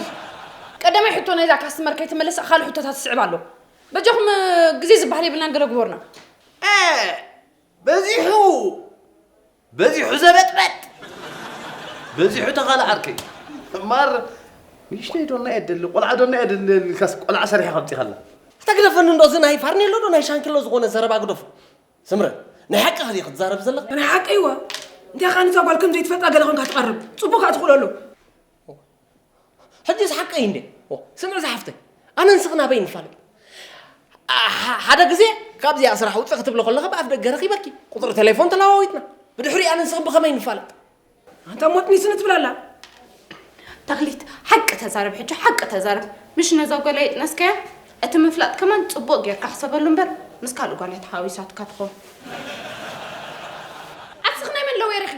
ቀዳማይ ሕቶ ናይዛ ካስተመር ከይተመለሰ ካልእ ሕቶታት ዝስዕብ ኣሎ። በጃኹም ግዜ ዝበሃል የብልናን ገለ ግበሩና። እ፣ በዚሑ፣ በዚሑ ዘበጥበጥ። በዚሑ ተኻለ ዓርከይ። ማር ንእሽተይ ዶ ናይ የደሊ፣ ቆልዓ ዶ ናይ የደሊ ኢልካስ ቆልዓ ሰሪሐ ከምጺኻላ። ኣታ ግደፈኒ እንዶ፣ እዚ ናይ ፋርኔሎ ዶ ናይ ሻንኪሎ ዝኾነ ዘረባ ግደፎ። ስምረት፣ ናይ ሓቂ ከ ክትዛረብ ዘለኻ? ናይ ሓቂ እወ። እንታይ ኻን እዛ ጓል ከም ዘይትፈልጣ ገለ ኾንካ ትቐርብ። ጽቡቕ ከኣ ትኽእሎ ኣሎ። ሕጂስ ሓቀይ እንዴ? ኦ፣ ስምዒ ዝሓፍተይ፣ ኣነ ንስኺ ናበይ ንፋለጥ? ኣ፣ ሓ-፣ ሓደ ግዜ ካብዚኣ ስራሕ ውፅእ ክትብሊ ከለኺ ብኣፍ ደገ ረኺበኪ፣ ቁፅሪ ቴሌፎን ተለዋዊጥና። ብድሕሪኡ ኣነ ንስኺ ብኸመይ ንፋለጥ? ኣንታ ሞት ኒስኒ ትብል ኣላ። ተኽሊት፣ ሓቂ ተዛረብ፣ ሕጂ ሓቂ ተዛረብ። ምሽ ነዛ ጓል ኣየጥነስካያ? እቲ ምፍላጥ ከማን ጽቡቕ ጌርካ ሕሰበሉ እምበር፣ ምስ ካልእ ጓል እያ ተሓዋዊሳትካ ትኸውን። ዓስኺ ናይ መን ለወይርኺ?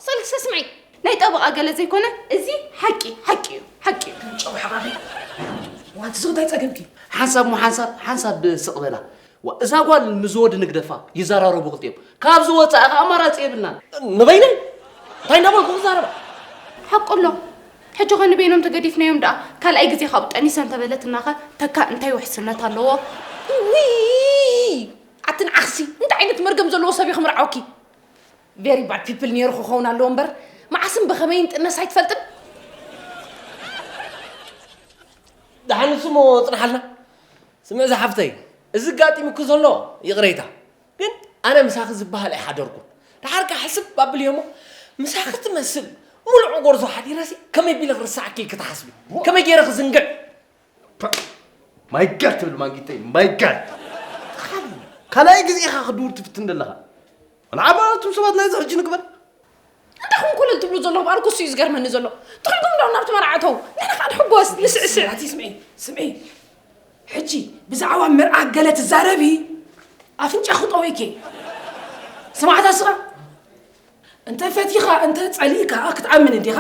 ሰልክሰ ስምዒ፣ ናይ ጠበቓ ገለ ዘይኮነ፣ እዚ ሓቂ፣ ሓቂ እዩ፣ ሓቂ እዩ። ጨው ሓቓኺ። ዋንቲ ሱቕ እንታይ ጸገምኪ? ሓንሳብ እሞ ሓንሳብ፣ ሓንሳብ ስቕ በላ። ዋ፣ እዛ ጓል ምስ ወዲ ንግደፋ ይዘራረቡ ክልቲኦም። ካብዚ ወጻኢ ከኣ ኣማራጺ የብልናን። ንበይነይ? እንታይ እንዳበልኩ ክዛረባ? ሓቁ ኣሎ። ሕጂ ኸ ንበይኖም ተገዲፍናዮም ደኣ፣ ካልኣይ ግዜ ካብኡ ጠኒሰ እንተበለትናኸ፣ ተካ እንታይ ውሕስነት ኣለዎ? ውይ! ኣቲ ንዓኽሲ እንታይ ዓይነት መርገም ዘለዎ ሰብ እዩ ክምርዓወኪ? Very bad people ነይሩ ክኸውን ኣለዎ እምበር፣ መዓስን ብኸመይን ጥነስ ኣይትፈልጥን። ደሓን ንሱ እሞ ጽንሓልና። ስምዒ ዝሓፍተይ፣ እዚ ኣጋጢሙኪ ዘሎ ይቕሬታ፣ ግን ኣነ ምሳኺ ዝበሃል ኣይሓደርኩን። ደሓር ከኣ ሕስብ ኣብልዮ እሞ፣ ምሳኺ ትመስል ምሉዕ ጎርዞ ሓዲረሲ ከመይ ቢለ ክርስዓኪ ኢልኪ ትሓስቢ? ከመይ ገይረ ክዝንግዕ? My God ትብል ማንጊተይ፣ my God። ካልኣይ ግዜ ኢኻ ክድውል ትፍትን ዘለኻ። ንዓባ እቶም ሰባት ናይዚ ሕጂ ንግበር። እንታይ ኹም ኮለል ትብሉ ዘለኹም? ኣነ እኮ እሱ እዩ ዝገርመኒ ዘሎ። ትኽልኩም ዶ ናብቲ መርዓ እተው? ንሕና ከዓ ንሕጎስ፣ ንስዕስዕ። ኣቲ ስምዒ፣ ስምዒ። ሕጂ ብዛዕባ መርዓ ገለ ትዛረቢ ኣፍንጫ ክጠውይኪ። ስማዕታ ስኻ እንተ ፈቲኻ እንተ ጸሊእካ ክትኣምን እንዲኻ።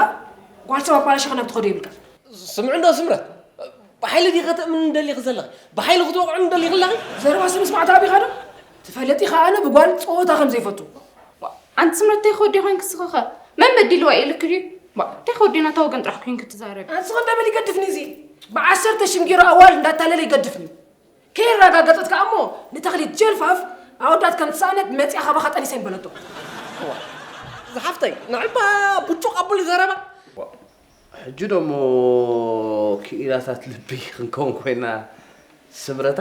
ጓል ሰብ ኣባላሽኻ ናብ ትኸዶ ይብልካ። ስምዒ እንዶ ስምረት፣ ብሓይሊ ዲኺ ከተእምንኒ ደሊኺ ዘለኺ? ብሓይሊ ክትወቕዕኒ ደሊኺ ኣለኺ? ዘረባ ስምስማዕታ ኣቢኻ ዶ ትፈልጥ ኢኻ ኣነ ብጓል ጸወታ ከም ዘይፈቱ። ኣንቲ ስምረት እንታይ ክወዲ ኮይንኪ ስኽኸ? መን በዲልዋ ኢልኪ ድዩ? ባ እንታይ ክወዲ ናታ ወገን ጥራሕ ኮይንኪ ትዛረቢ። ኣንቲ ስኽንደ በል ይገድፍኒ እዚ ብዓሰርተ ሽንጊሮ ኣዋል እንዳታለለ ይገድፍኒ። ከይረጋገጸት ከኣ እሞ ንተኽሊት ጀልፋፍ ኣወዳት ከም ትሰኣነት መጺኣ ካባኻ ጠኒሰ ይበለቶ። ዝሓፍተይ ንዕባ ብጩቕ ኣቡሊ ዘረባ ሕጂ ደሞ ክኢላታት ልቢ ክንከውን ኮይና ስምረታ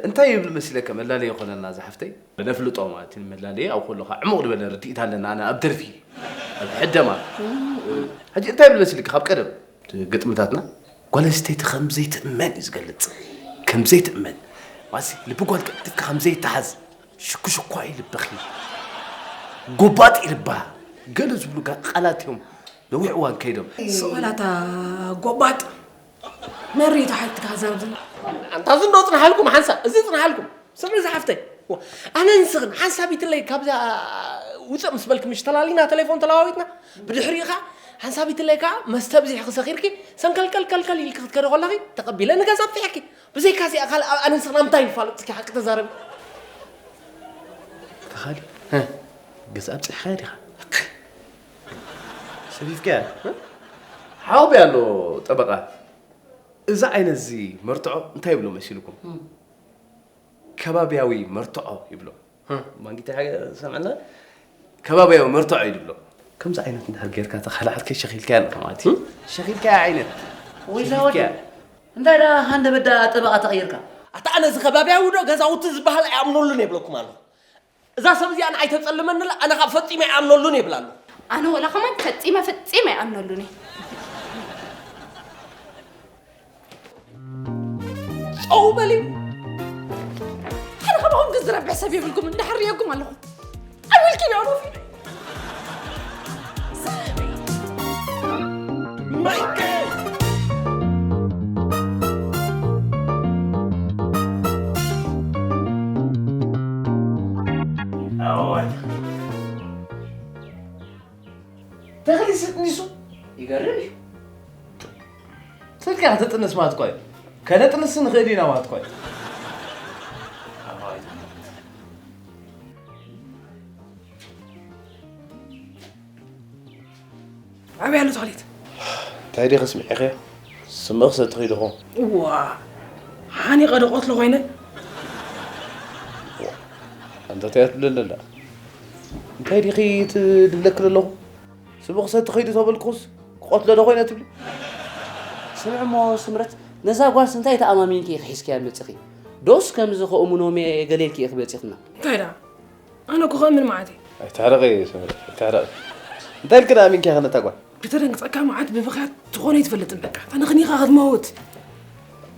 እንታይ ይብል መሲለካ መላለየ ይኾነና ዝሓፍተይ ነፍልጦ ማለት እዩ መላለየ ኣብ ከለኻ ዕሙቕ ዝበለ ርድኢት ኣለና ኣነ ኣብ ደርፊ ኣብ ሕደማ ሕጂ እንታይ ይብል መሲልካ ካብ ቀደም ግጥምታትና ጓል ኣንስተይቲ ከም ዘይትእመን እዩ ዝገልጽ ከም ዘይትእመን ማለት ልቢ ጓል ቀልጢፍካ ከም ዘይተሓዝ ሽኩሽኳ እዩ ልብኺ ጎባጥ እዩ ልባ ገለ ዝብሉ ቃላት እዮም ነዊሕ እዋን ከይዶም ስቕ በላታ ጎባጥ መሪታ ሓይትካ ዘረብ ዘላ ኣንታ እዚ እንዶ ፅንሓልኩም ሓንሳብ እዚ ፅንሓልኩም ስምዒ ዝሓፍተይ ኣነ ንስኽን ሓንሳብ ይትለይ ካብዛ ውፅእ ምስ በልክ ምሽ ተላሊና ቴሌፎን ተለዋዊጥና ብድሕሪኡ ከዓ ሓንሳብ ይትለይ ከዓ መስተ ብዚሕኺ ሰኺርኪ ሰንከልከልከልከል ኢልኪ ክትከዲ ከለኺ ተቐቢለ ንገዛ ኣፍትሐኪ ብዘይካ እዚኣ ካልእ ኣብ ኣነ ንስኽን ኣብ ምንታይ ንፋለጥ እስኪ ሓቂ ተዛረቢ ተኻሊ ገዛ ኣብፅሕኻዮ ዲኻ ሰፊፍካያ ሓውቢ ኣሎ ጠበቓ እዚ ዓይነት እዚ መርትዖ እንታይ ይብሎ መሲልኩም ከባብያዊ መርትዖ ይብሎ ማንጊታ ሰምዐና ከባብያዊ መርትዖ እዩ ዝብሎ ከምዚ ዓይነት እንድሕር ጌርካ ተኻልዓት ከይሸኺልካያ ኣለካ ማለት እዩ ሸኺልካያ ዓይነት ወይላ ወዲ እንታይ ደኣ ሃንደበት ደኣ ጠበቓ ተቐይርካ ኣታ ኣነ እዚ ከባብያዊ ዶ ገዛውቲ ዝበሃል ኣይኣምነሉን የብለኩም ኣለኹ እዛ ሰብ እዚኣ ንዓይ ተጸልመኒ ኣላ ኣነ ካብ ፈጺመ ኣይኣምነሉን ይብል ኣሎ ኣነ ወላ ከማን ፈጺመ ፈጺመ ኣይኣምነሉን እየ ጸው በሊ ሓደ ከማኹም ግን ዝረብሕ ሰብ የብልኩም እንዳሕር የኩም ኣለኹ ኣይ ውልኪ ቢዖ ሞፊ Michael! ተኽሊ ስጥኒሱ ይገርም እዩ። ስልካ ክትጥንስ ማለት እኳ እዩ። ከነጥንስ ንኽእል ኢና ማለት እኳ እዩ። ኣበይ ኣሎ ተኽሊት? እንታይ ዲኺ ስሚዕኽዮ? ስምኺ ሰቲኺ ዲኹ? እዋ ሓኒቐ ዶ ቀትሎ ኮይነ? ኣንታ እንታይ እያ ትብለኒ ዘላ? እንታይ ዲኺ ትብለኪ ዘለኹ? ስምኺ ሰቲኺ ዶ ተበልኩስ ክቐትሎ ዶ ኮይነ ትብሊ? ስምዒ እሞ ስምረት ነዛ ጓልስ እንታይ ተኣማሚንኪ ኢኺ ሒዝክያ መጺኺ? ዶስ ከምዚ ከእምኖም እየ ገለ ኢልኪ ኢኺ መጺኽና? እንታይ ደኣ? ኣነ እኮ ከእምን መዓት እየ። ኣይትሕረቒ ሰመረ ኣይትሕረቒ። እንታይ ኢልኪ ደኣ ኣሚንኪ ኢኺ ነታ ጓል? ክተደንግጸካ መዓት ብብኽያት ትኾነ ኣይትፈልጥን በቃ። ተነኽኒኻ ክትመውት።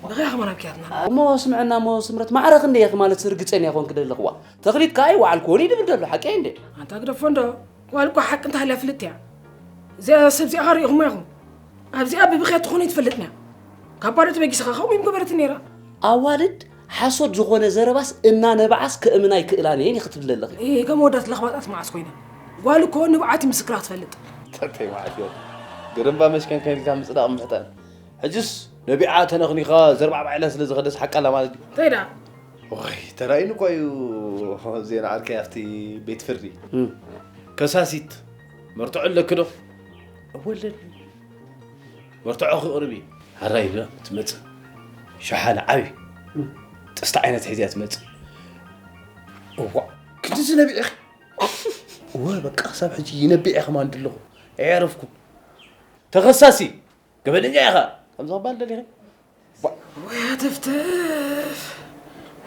በኽያ ከማን ኣብኪያትና። እሞ ስምዕና እሞ ስምረት ማዕረ ክንደይ ኢኺ ማለት ርግጸኛ ኮንኪ ደለኽዋ? ተኽሊት ከኣ ይወዓል ኮን እዩ ድብል ደሎ ሓቀይ እንዴ? ኣንታ ግደፎ እንዶ ጓል እኮ ሓቂ እንተሃልያ ፍልጥቲ እያ። እዚኣ ሰብ እዚኣ ኸ ርኢኹማ ኢኹም? ኣብዚኣ ብብኽያት ትኾነ ኣይትፈልጥን እያ። ካብ ባዶ ተበጊስኻ ከምኡ እዩ ምገበረትኒ ነይራ። ኣዋልድ ሓሶት ዝኾነ ዘረባስ እናነብዓስ ከእምና ኣይክእላን እየን ኢኺ ትብሊ ዘለኺ። እህ ከም መወዳእታ ለኽባጣት መዓስ ኮይና። ጓል እኮ ንብዓት እዩ ምስክራ ክትፈልጥ። ተተይ መዓት እዮም። ግርምባ መሽከን ከይልካ ምጽዳቕ ምሕታን። ሕጅስ ነቢዓ ተነኽኒኻ ዘርባዕባዕ ኢላ ስለ ዝኸደስ ሓቃ ኣላ ማለት እዩ። እንታይ ደኣ? ወይ ተራእዩኒ እኳ እዩ ዜና ዓርከይ ኣብቲ ቤት ፍርዲ። ከሳሲት መርትዖ ኣለኪ ዶ? እወ ኣለኒ። መርትዖ ክቕርብ እዩ። ኣራይ ዶ ትመጽእ ሸሓነ ዓብዪ ጥስቲ ዓይነት ሒዛ እያ ትመጽእ። እዋ፣ ክንድዚ ነቢዕኺ? እወ፣ በቃ ክሳብ ሕጂ ይነብዕ እየ ከማን ዘለኹ። ኣየዕረፍኩን። ተኸሳሲ፣ ገበነኛ ኢኻ። ከምዚ ክባል ደሊኺ? ዋ፣ ወይ ኣተፍተፍ።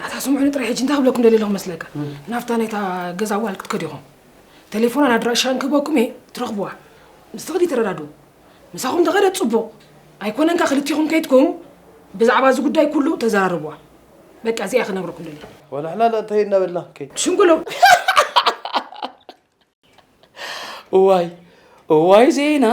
ኣታ ስምዑኒ ጥራይ፣ ሕጂ እንታይ ክብለኩም ደልየ ኣለኹ መስለካ? ናብታ ናይታ ገዛ ኣዋል ክትከዱ ኢኹም። ቴሌፎናን ኣድራሻን ክህበኩም እየ፣ ትረኽብዋ። ምስ ተኽሊ ተረዳድኡ። ምሳኹም ተኸደት ጽቡቕ። ኣይኮነንካ ክልቲኹም ከይድኩም ብዛዕባ እዚ ጉዳይ ኩሉ ተዘራረብዋ። በቃ እዚኣ ክነግረኩም ደልየ። ወላ ሕላል እንታይ እናበልና ከይድ። ሽንጉሎ። እዋይ፣ እዋይ ዜና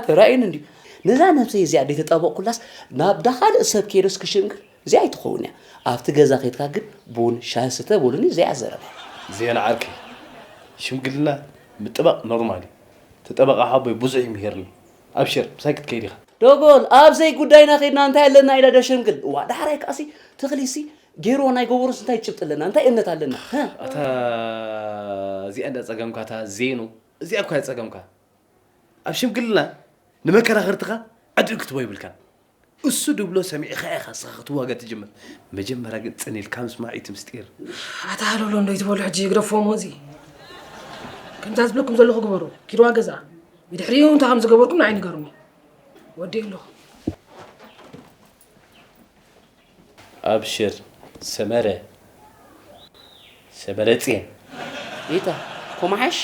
ተራእዩኒ እንድዩ። ነዛ ነብሰይ እዚኣ ደይተጣበቕኩላስ ናብ ዳኻልእ ሰብ ከይደስ ክሽምግል እዚኣ ኣይትኸውን እያ። ኣብቲ ገዛ ከይድካ ግን ቡን፣ ሻሂ ስተ በሉኒ፣ እዚኣ ዘረባ። ዜና ዓርከይ፣ ሽምግልና ምጥባቕ ኖርማል እዩ። እቲ ጠበቓ ሓቦይ ብዙሕ እዩ ምሂርኒ። ኣብሽር፣ ምሳይ ክትከይድ ኢኻ። ዶጎል፣ ኣብ ዘይጉዳይና ከይድና እንታይ ኣለና ኢለ ዶ ሽምግል? እዋ፣ ዳሕራይ ከኣሲ ተኽሊሲ ገይርዎ ናይ ገበሮስ እንታይ ጭብጢ ኣለና? እንታይ እምነት ኣለና? ሀ? ኣታ እዚኣ እንዳ ጸገምካ፣ እታ ዜኑ፣ እዚኣ እኳ እያ ጸገምካ። ኣብ ሽምግልና ንመከራኸርትኻ ኣድኡ ክትቦ ይብልካን። እሱ ድብሎ ሰሚዕኻ ኢኻ ንስኻ ክትዋገ ትጅምር። መጀመርያ ግን ጽን ኢልካ ምስማዕ እዩ እቲ ምስጢር። ኣታ ሃለውለው እንዶ ይትበሉ ሕጂ ግደፎሞ እዚ። ከምዛ ዝብለኩም ዘለኹ ግበሩ። ኪድዋ ገዛ። ብድሕሪኡ እንታይ ከም ዝገበርኩም ንዓይ ንገሩኒ። ወዲ ኣለኹ። ኣብሽር፣ ሰመረ። ሰመረ ጽየን። ኢታ፣ ኮማሓሽ?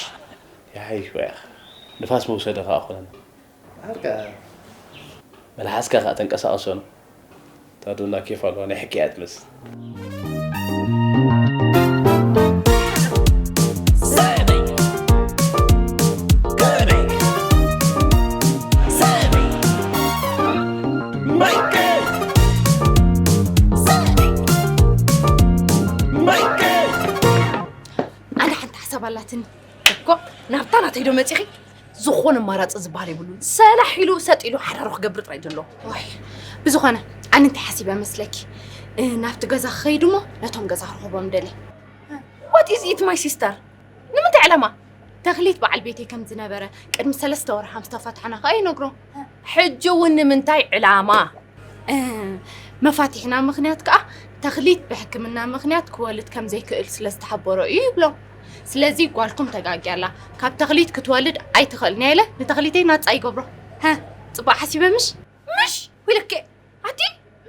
ይሓይሽ ወያ። ንፋስ መውሰደ ኸኣ ኾነና። ኣርካ። መልሓስካ ኸኣ ተንቀሳቐሶ ነው። ታዱላ ኬፍ ኣለዋ፣ ናይ ሕክያ ትመስል። ኣነ ሓንቲ ሓሳብ ኣላትኒ እኮ፣ ናብታ ናተይ ዶ መጺኺ? ዝኾነ ኣማራጺ ዝበሃል የብሉን። ሰላሕ ኢሉ ሰጥ ኢሉ ሓዳሩ ክገብር ጥራይ ዘሎ። ዋይ፣ ብዝኾነ፣ ኣነ እንታይ ሓሲበ መስለኪ? እ፣ ናብቲ ገዛ ክኸይድ እሞ ነቶም ገዛ ክረኽቦም ደለ። What is it, my sister? ንምንታይ ዕላማ? ተኽሊት በዓል ቤተይ ከም ዝነበረ ቅድሚ ሰለስተ ወርሓ ምስ ተፋታሕና ከኣ ይነግሮ። ሕጂ እውን ንምንታይ ዕላማ? እ፣ መፋትሕና ምኽንያት ከኣ ተኽሊት ብሕክምና ምኽንያት ክወልድ ከም ዘይክእል ስለ ዝተሓበሮ እዩ ይብሎ። ስለዚ ጓልኩም ተጋግያ ኣላ። ካብ ተኽሊት ክትወልድ ኣይትኽእልን እያ ኢለ ንተኽሊተይ ናጻ ይገብሮ። ሀ፣ ጽቡቕ ሓሲበ ምሽ? ምሽ? ወይለከ፣ ኣቲ፣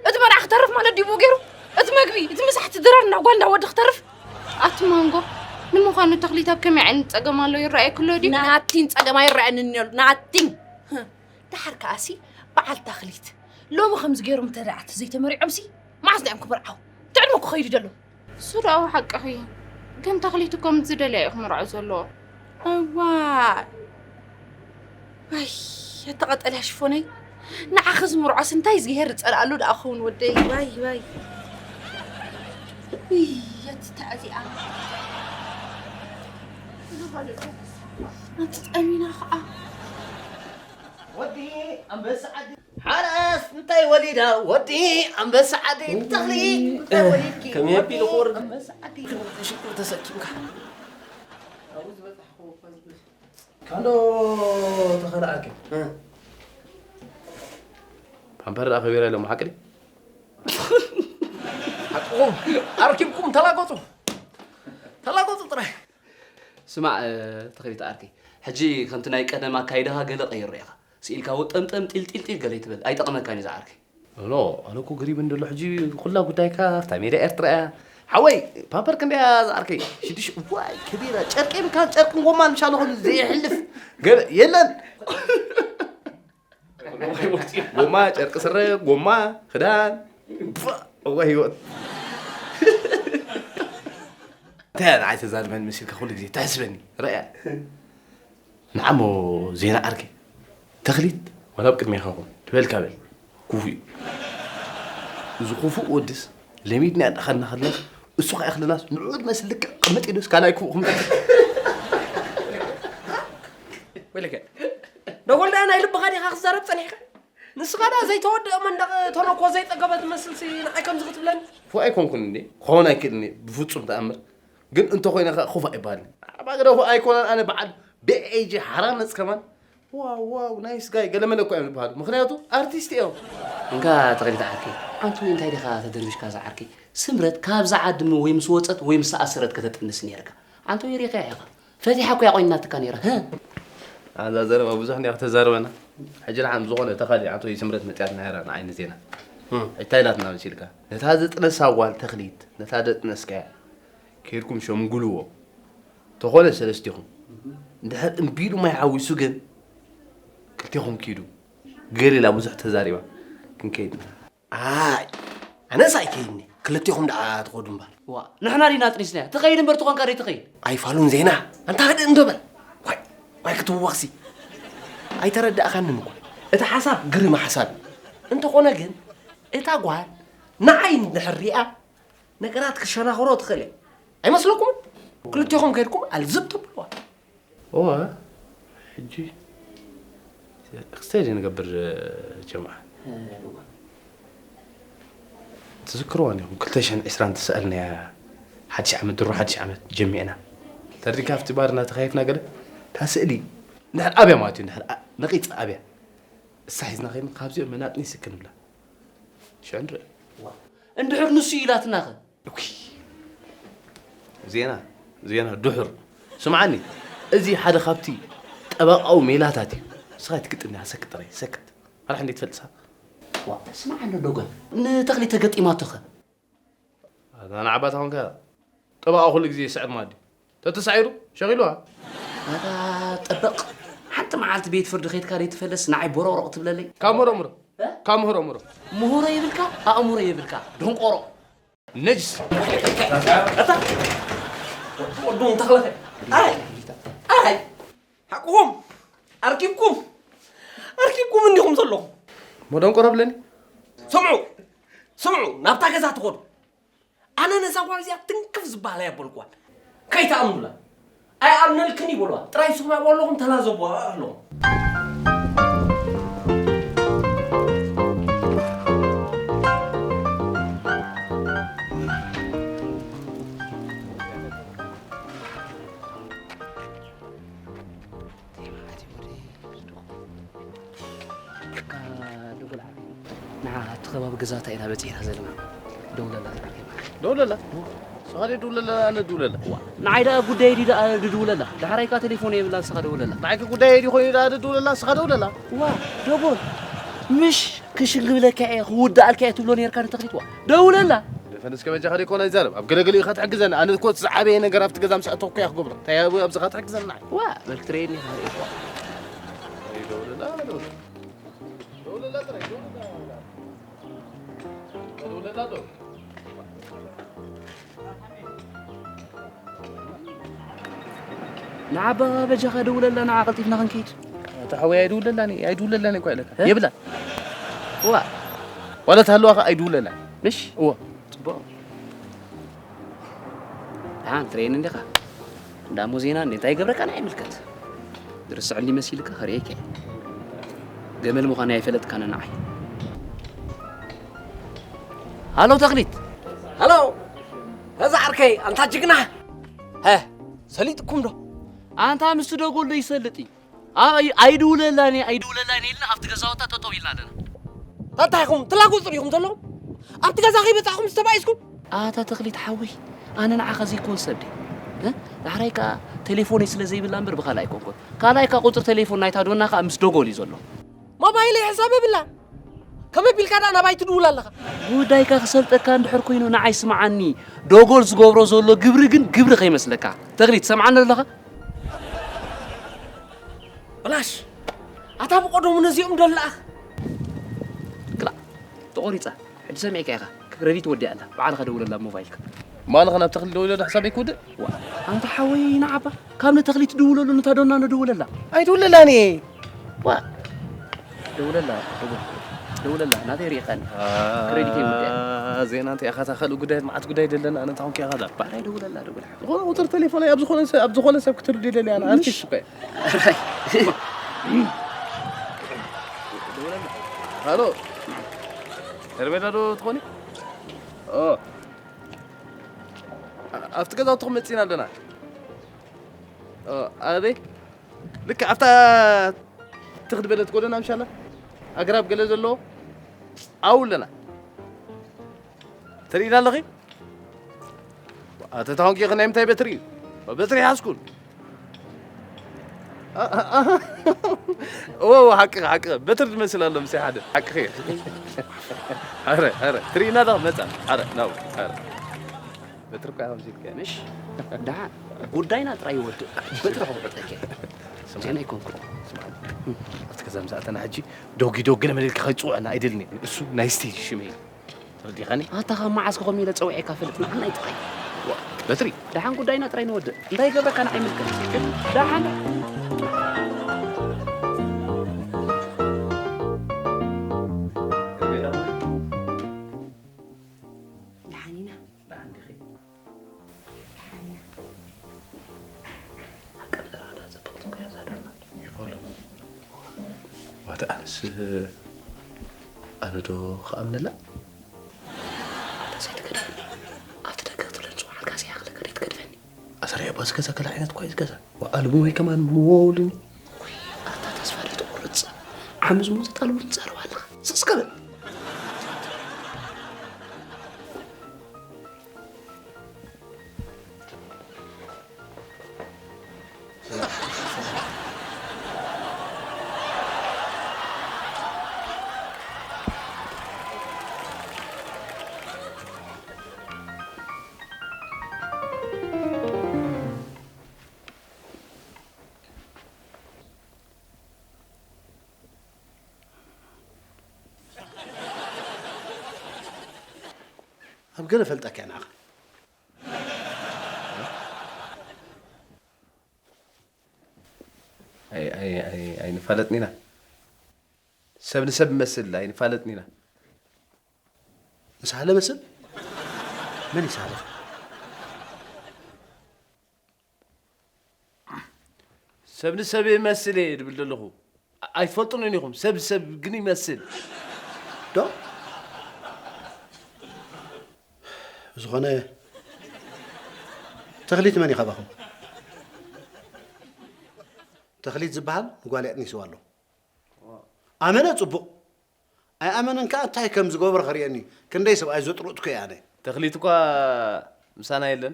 እቲ መርዓ ክተርፍ ማለት ድዩ ብኡ ገይሩ? እቲ መግቢ፣ እቲ ምሳሕ፣ እቲ ድራር እንዳ ጓል እንዳ ወዲ ክተርፍ? ኣቲ ማንጎ፣ ንምዃኑ ተኽሊት ኣብ ከመይ ዓይነት ጸገም ኣሎ ይረኣየኪ ኣሎ ድዩ? ናቲን ጸገም ኣይረኣየንን ኣሎ፣ ናቲን። ደሓር ከኣሲ በዓል ተኽሊት ሎሚ ከምዚ ገይሮም እንተ ደኣ ዘይተመሪዖምሲ መዓስ ድዮም ክምርዓው? ትዕድመ ክኸይዱ ደሎ። እሱ ደኣ ሓቅኺ፣ ግን ተኽሊት እኮ ምስ ዝደልያ እዩ ክምርዖ ዘለዎ። እዋይ፣ ዋይ፣ ኣታ ቀጠልያ ሽፎነይ፣ ንዓኺ ዝምርዖስ እንታይ እግዚኣብሄር ዝጸልኣሉ ደኣ ክኸውን ወደይ? ዋይ፣ ዋይ። ውይ፣ የትታዕ እዚኣ። ኣንቲ ጠሚና ኸዓ። ወዲ ኣንበሳ ዓዲ ሓራስ እንታይ ወሊዳ? ወዲ ኣንበሳ ዓዲ ተኽሊ እንታይ ወሊድኪ? ከመይ ኣቢሉ ክወርድ? ኣንበሳ ዓዲ። ሽኩር ተሰኪምካ። ካብኡ ዝበጻሕኩ እኮ ዝብል። ካንዶ ተኸልኣኪ። እ። ፓምፐር ደኣ ከቢራ ኢሎም ሓቂ ድዩ? ሓቅኹም ኣርኪብኩም ተላገጹ። ተላገጹ ጥራይ። ስማዕ፣ እ፣ ተኽሊት ዓርከይ፣ ሕጂ ከምቲ ናይ ቀደም ኣካይዳኻ ገለ ቀይሮ ኢኻ። ስኢልካ ወጠምጠም ጢልጢልጢል ገለ ይትበል። ኣይጠቕመካን እዩ ዝዓርከይ። ኖ፣ ኣነ እኮ ግሪም እንደሎ ሕጂ ኩላ ጉዳይካ ኣብታ ሜዳ ኤርትራ እያ። ሓወይ፣ ፓምፐር ክንደያ ዝዓርከይ? ሽዱሽ-፣ ዋይ፣ ከቢራ። ጨርቂ ምካን ጨርቅን ጎማን ምሻ ዝኾኑ ዘይሕልፍ ገለ የለን። ጎማ፣ ጨርቂ ስረ፣ ጎማ፣ ክዳን። ፋ፣ እዋ ህይወት። እንታይ እያ ንዓይ ተዛርበኒ መሲልካ ኩሉ ግዜ ተሕስበኒ? ረኣያ። ንዓሞ ዜና ዓርከይ። ተኽሊት ዋላ ኣብ ቅድሜኻ ኹን። ትበልካ በል። ክፉእ እዩ። እዚ ክፉእ ወድስ ለሚድና እንዳኸድና ከለናስ እሱ ከይኣኽለናስ ንዕኡ ዝመስል ልክዕ ቅምጥ ኢሉስ ካልኣይ ክፉእ ክምጠጥ። ወይለከ። ደጎል ደኣ ናይ ልብኻ ዲኻ ክትዛረብ ጸኒሕካ? ንስኻ ደኣ ዘይተወድአ መንደቕ ተነኮ ዘይጠገበ ትመስልሲ ንዓይ ከምዚ ክትብለኒ? ክፉእ ኣይኮንኩን እንዴ? ክኸውን ኣይክእልን እየ ብፍጹም ተኣምር። ግን እንተኾይነ ከኣ ክፉእ ኣይበሃልን። ኣባ ግደፎ ኣይኮነን ኣነ በዓል ቢ ኤ ጂ ሓራነጽ ከማን። ዋው ዋው ናይስ ጋይ ገለመለ እኮ እዮም ዝበሃሉ። ምኽንያቱ ኣርቲስት እዮም። እንካ ተኽሊት ዓርከይ፣ ኣንቱ እንታይ ዲኻ ተደርቢሽካ ዝዓርከይ? ስምረት ካብዛ ዓዲ ም-፣ ወይ ምስ ወጸት ወይ ምስ ተኣሰረት ከተጥንስ ነይርካ። ኣንተ ወይ ሪኻ ኢኻ። ፈቲሓ እኮ እያ ቆይናትካ ነይራ። ህ? ኣዛ ዘረባ ብዙሕ እንዲያ ከተዛርበና። ሕጂ ደሓን ዝኾነ ተኻሊ ኣንተ ወይ ስምረት መጽያትና ነይራ ንዓይኒ ዜና። እም። እንታይ ኢላትና መሲልካ? ነታ ዘጥነሳ ጓል ተኽሊት፣ ነታ ዘጥነስካያ፣ ከይድኩም ሸምግልዎ። ተኾነ ሰለስቲኹም። እንድሕር እምቢ ኢሉ ማይ ሓዊሱ ግን ክልቴኹም ኪዱ። ገሊላ ብዙሕ ተዛሪባ። ክንከይድ ኢና። ኣይ፣ ኣነስ ኣይከይድኒ። ክልቴኹም ደኣ ትኸዱ እምበር። ዋ፣ ንሕና ዲና ኣጥኒስናያ። ትኸይድ እምበር ትኾንካ ደይ ትኸይድ? ኣይፋሉን ዜና። ኣንታ ህድእ እንዶ በል። ዋይ፣ ዋይ ክትብወኽሲ። ኣይተረዳእኻንን እኮ። እቲ ሓሳብ ግርም ሓሳብ እዩ። እንተኾነ ግን፣ እታ ጓል ንዓይ እንድሕር ሪኣ፣ ነገራት ክሸናኽሮ ትኽእል እያ። ኣይመስለኩምን? ክልቴኹም ከይድኩም ኣልዝብ ተብልዋ። እወ፣ ሕጂ ክስታይ ዘይንገብር ጀምዓ። ትዝክርዋ እንዲኹም፣ ክልተ ሽሕን ዕስራን ተሰኣልናያ፣ ሓድሽ ዓመት፣ ድሮ ሓድሽ ዓመት ጀሚዕና። ተሪካ ኣብቲ ባር እናተኻየፍና ገለ፣ እታ ስእሊ፣ እንድሕር ኣብያ ማለት እዩ፣ እንድሕር ኣ-፣ ነቒጽ ኣብያ። እሳ ሒዝና ኸይድና፣ ካብዚኦም መናጥኒ ስክ ንብላ። ሽዑ ንርኢ። ዋ፣ እንድሕር ንሱ ኢላትናኸ? እኩይ። ዜና፣ ዜና፣ ድሑር። ስምዓኒ፣ እዚ ሓደ ካብቲ ጠበቃዊ ሜላታት እዩ። ንስኻ ኣይትግጥምኒ፣ ሰክት ጥራይ፣ ሰክት። ኣራሕ እንዴት ትፈልጥሳ? ዋ፣ ስምዓኒ ዶ ጓል፣ ንተኽሊ ተገጢማቶኸ? ኣታ ንዓባታ ኾንካ፣ ጠበቃ ኩሉ ግዜ ይስዕር ማዲ። ተተሳዒሩ፣ ሸኺልዋ። ኣታ ጠበቅ፣ ሓንቲ መዓልቲ ቤት ፍርዲ ኸይድካ ደይትፈለስ ንዓይ ቦሮቕሮቕ ትብለለይ? ካብ ምህሮ ምሮ። እ? ካብ ምህሮ ምሮ። ምህሮ የብልካ፣ ኣእምሮ የብልካ፣ ደንቆሮ። ነጅስ። ኣታ፣ ወዱን ተኽለኸ። ኣይ፣ ኣይ፣ ሓቅኹም፣ ኣርኪብኩም፣ ኣርኪብኩም እንዲኹም ዘለኹም። መደንቆሮ ብለኒ። ስምዑ፣ ስምዑ፣ ናብታ ገዛ ትኸዱ። ኣነ ነዛ ጓል እዚኣ ትንክፍ ዝበሃል ኣየበልኩዋን። ከይትኣምኑላ። ኣይኣምነልክን ይበልዋ። ጥራይ ስኹም ኣብኡ ኣለኹም ተላዘብዋ ኣለኹም። ንዓ እቲ ከባቢ ገዛታ ኢና በጺሕና ዘለና። ደውለላ። ደውለላ? ንስኻ ደይ ደውለላ፣ ኣነ ደውለላ። ንዓይ ደኣ ጉዳይ ድዩ ደኣ ድድውለላ? ዳሕራይ ከኣ ቴሌፎን የብላን፣ ንስኻ ደውለላ። ንዓይ ከ ጉዳይ ድዩ ኮይኑ ደኣ ድድውለላ፣ ንስኻ ደውለላ። ዋ፣ ደቦል፣ ምሽ ክሽንግብለካ እየ፣ ክውድኣልካ እየ ትብሎ ነርካ ንተኽሊት። ዋ፣ ደውለላ። ደፈን እስከ በጃኻ ደይኮነ ይዛረብ። ኣብ ገለገሊኡ ኢኻ ትሕግዘኒ። ኣነ እኮ ዝዓበየ ነገር ኣብቲ ገዛ ምስ ኣተኹ እኮ እያ ክገብሮ። እንታይ ኣብ-፣ ኣብዚ ኢኻ ትሕግዘኒ ንዓይ? ዋ፣ በል ትረየኒ ኢኻ ርኢኻ። ደውለላ፣ ደውለላ። ደውለላ ጥራይ፣ ደውለላ። ደውለላ ዶ? ንዓባ በጃኻ ደውለላ፣ ንዓ ቀልጢፍና ክንከይድ። ኣታ ሓወይ ኣይድውለላን እየ፣ ኣይድውለላን እየ እኮ ኢለካ። እ? የብላን። ዋ። ዋላ ተሃለዋ ኸዓ ኣይድውለላን። ምሽ? እወ። ጽቡቕ። ደሓን ትርእየኒ እንዲኻ። እንዳ እሞ ዜና እንዴ እንታይ ይገብረካ ንዓይ ይምልከት። ዝርስዐኒ መሲልካ ከርእየካ እየ። ገመል ምዃነይ ኣይፈለጥካን ንዓይ። ሃሎ ተኽሊት። ሃሎ። እዛ ዓርከይ፣ ኣንታ ጅግና። ሀ፣ ሰሊጥኩም ዶ? ኣንታ ምስቲ ደጎል ዶ ይሰልጥ እዩ? ኣይ-፣ ኣይድውለላን እየ፣ ኣይድውለላን እየ ኢልና ኣብቲ ገዛውታ ጠጠው ኢልና ኣለና። እንታይ ኢኹም ትላገጹ ዲኹም ዘለኹም? ኣብቲ ገዛ ከይበጻኹም ዝተባኢስኩም? ኣታ ተኽሊት ሓወይ፣ ኣነ ንዓኻ ዘይኮን ሰብ ድየ? እ? ዳሕራይ ከኣ ቴሌፎነይ ስለ ዘይብላ እምበር ብኻልእ ኣይኮንኩን። ካልኣይ ከኣ ቁጽሪ ቴሌፎን ናይታ ዶና ከኣ ምስ ደጎል እዩ ዘሎ። ሞባይለይ ሕሳብ የብላ። ከመይ ቢልካ ደኣ ናባይ ትድውል ኣለኻ? ጉዳይካ ክሰልጠካ እንድሕር ኮይኑ ንዓይ ስምዓኒ። ደጎል ዝገብሮ ዘሎ ግብሪ ግን ግብሪ ከይመስለካ። ተኽሊት፣ ትሰምዓኒ ኣለኻ? በላሽ፣ ኣታ ብቐደሙ ነዚኦም ዶ ለኣኽ? ክላእ፣ ተቖሪጻ። ሕጂ ሰሚዕካ ኢኻ። ክረዲት ወዲኣ ኣላ። ባዕልኻ ደውለላ ሞባይልካ። ማለኸ ናብ ተኽሊ ደውለ ዶ ሓሳበይ ክውድእ? ዋ፣ ኣንታ ሓወይ ንዓባ፣ ካብ ንተኽሊ ትድውለሉ ነታ ዶና ንደውለላ። ኣይትውለላን እየ። ዋ፣ ደውለላ፣ ደውል-፣ ደውለላ፣ ናተይ ርኢኻኒ። ክረዲት እየ ወዲኣ። ዜና እንታይ ኢኻ፣ እታ ካልእ ጉዳይ፣ መዓት ጉዳይ ደለና፣ ኣነ እንታይ ኮንክ ኢኻ፣ እዛ ባዕላይ ደውለላ፣ ደውል። ዝኾነ ቁጽሪ ቴሌፎን ኣብ ዝኾነ ሰብ፣ ኣብ ዝኾነ ሰብ ክትህሉ ደለኒ፣ ኣነ ኣርቲስት እኮ እየ። ሃሎ፣ ሄርሜላ ዶ ትኾኒ? ኦ። ኣ-፣ ኣብቲ ገዛውትኹም መጺና ኣለና። ኦ፣ ኣበይ? ልክዕ ኣብታ ትኽ ዝበለት ጎደና ምሻላ? ኣግራብ ገለ ዘለዎ? ኣብኡ ኣለና። ትርእይና ኣለኺ? ኣተ ታንኪ ናይ ምንታይ በትሪ እዩ? በትሪ ሓዝኩን። ኦ፣ ሓቂ፣ ሓቂ። በትሪ ትመስል ኣሎ፣ ምሳይ ሓደ። ሓቂ። ኣረ፣ ኣረ። ትርኢና ዶ መጻ? ኣረ፣ ናው፣ ኣረ። በትሪ እኮ ከምዚ ኢልካ። ምሽ? ደሓን። ጉዳይና ጥራይ ይወድእ። በትሪ ክወቅጠኪ። ስምዓኒ። ጀና ኣይኮንኩን። ስምዓኒ። ኣብቲ ገዛ ምስ ኣተና ሕጂ ዶጊ ዶጊ ለመደልካ ከይጽውዐና ኣይደልን እየ። እሱ ናይ ስቴጅ ሽመይ። ተረዲኻኒ? ኣታ ካብ መዓስ ከምኡ ኢለ ጸዊዐካ ፈልጥ? ንዓና ይጥራይ። ዋ፣ በትሪ። ደሓን ጉዳይና ጥራይ ንወድእ። እንታይ ይገብረካ ንዓይ ምልከት? ደሓን። ደሓን ኢና። ደሓን ዲኺ? ደሓን ኢና። ኣብ ቀደራዳ ጽብቕቲ እኮ እያ እዛ ዶርና። ይበሉ። ዋታ ኣነስ፣ ኣነ ዶ ክኣምነላ? ኣታ ዘይትገድፈኒ። ኣብቲ ደገ ክትብለን ጽዋዕካ ሲያ ክለካ ደይትገድፈኒ። ኣሰር ያባ ዝገዛ ከላ ዓይነት እኳ እዩ ዝገዛ። ወኣልቡ ወይ ከማን ምወውልን። ውይ፣ ኣታ ተስፋ ደይትቑርጽ። ዓሚ ዝሞተ ጣልቡ ንዛረብ ኣለኻ። ስቕ በል። ኣብ ገለ ፈልጠካ ኢና። ኣይ፣ ኣይ፣ ኣይ፣ ኣይንፋለጥን ኢና። ሰብ ንሰብ መስል ኣይንፋለጥን ኢና። ንሳለ መስል? መን ይሳለ? ሰብ ንሰብ ይመስል እየ ድብል ዘለኹ። ኣይትፈልጡንን ኢኹም። ሰብ ሰብ ግን ይመስል። ዶ? ዝኾነ ተኽሊት መን እዩ ካባኹም? ተኽሊት ዝበሃል ንጓል ኣጥኒስዋ ኣሎ። ኣመነ ጽቡቕ። ኣይኣመነን ከኣ እንታይ ከም ዝገብሮ ከርእየኒ። ክንደይ ሰብኣይ ዘጥሩጥኩ እየ ኣነ። ተኽሊት እኳ ምሳና የለን።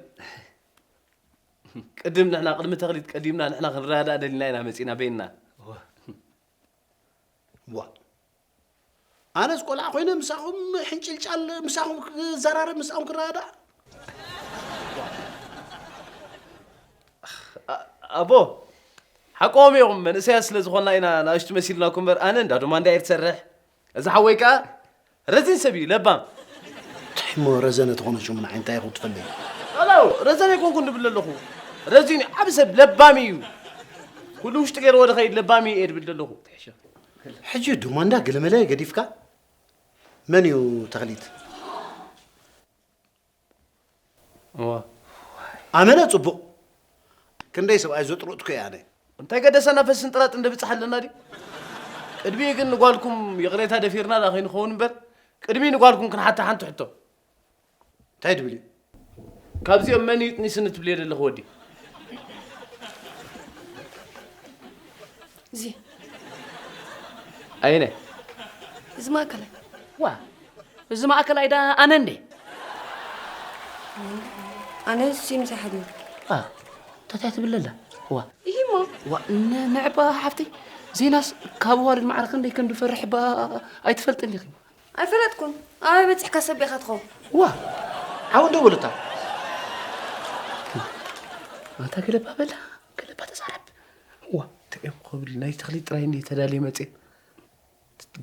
ቅድም ንሕና፣ ቅድሚ ተኽሊት ቀዲምና ንሕና ክንረዳዳእ ደሊና ኢና መጺና በይንና። ዋ። ኣነስ ቆልዓ ኮይነ ምሳኹም ሕንጭልጫል፣ ምሳኹም ክዘራረብ፣ ምሳኹም ክረዳዳእ። ኣ-፣ ኣቦ፣ ሓቆም እዮም። መንእሰያት ስለ ዝኾንና ኢና ንኣሽቱ መሲልናኩም እምበር፣ ኣነ እንዳ ዶማ እንዳ እየ ዝሰርሕ። እዚ ሓወይ ከኣ ረዚን ሰብ እዩ፣ ለባም። እንታይ እሞ ረዘነ ተኾነ ሽሙ ንዓይ እንታይ ኢኹም ትፈልዩ? ሄሎ፣ ረዘነ ኣይኮንኩን ድብል ኣለኹ። ረዚን እዩ፣ ዓቢ ሰብ፣ ለባም እዩ። ኩሉ ውሽጢ ገይርዎ ድኸይድ ለባም እዩ እየ ድብል ዘለኹ። ሕጂ ዱማ እንዳ ገለመለ ገዲፍካ መን እዩ ተኽሊት? እዋ። ኣመነ ጽቡቕ። ክንደይ ሰብኣይ ዘጥሩጥኩ እየ ኣነ። እንታይ ገደሰና ፈስን ጥራጥ እንደ ብጽሕ ኣለና ድዩ? ቅድሚኡ ግን ንጓልኩም ይቕሬታ ደፊርና ደኣ ከይንኸውን እምበር፣ ቅድሚኡ ንጓልኩም ክንሓታ ሓንቲ ሕቶ። እንታይ ድብል እዩ? ካብዚኦም መን እዩ ጥኒስኒ ትብልዮ ዘለኹ ወዲ? እዚ። ኣየናይ? እዚ ማእከላይ። ዋ፣ እዚ ማእከላይ ደኣ ኣነ እንዴ? ኣነ ሲም ሳሕል እዩ። ዋ፣ እንታይ ትብል ኣላ? ዋ። ይሂሞ። ዋ፣ ን-፣ ንዕባ ሓፍተይ፣ ዜናስ ካብ ኣዋልድ ማዕረ ክንደይ ከም ዝፈርሕ እባ ኣይትፈልጥን ዲኺ? ኣይፈለጥኩን። ኣበይ በጺሕካ ሰቢኻ ትኸውን? ዋ፣ ዓው እንዶ በሉታ። ኣንታ ገለባ በላ፣ ገለባ ተዛረብ። ዋ፣ እንታይ እዮም ክብል፣ ናይ ተኽሊት ጥራይ እንድየ ተዳልየ መጽየ።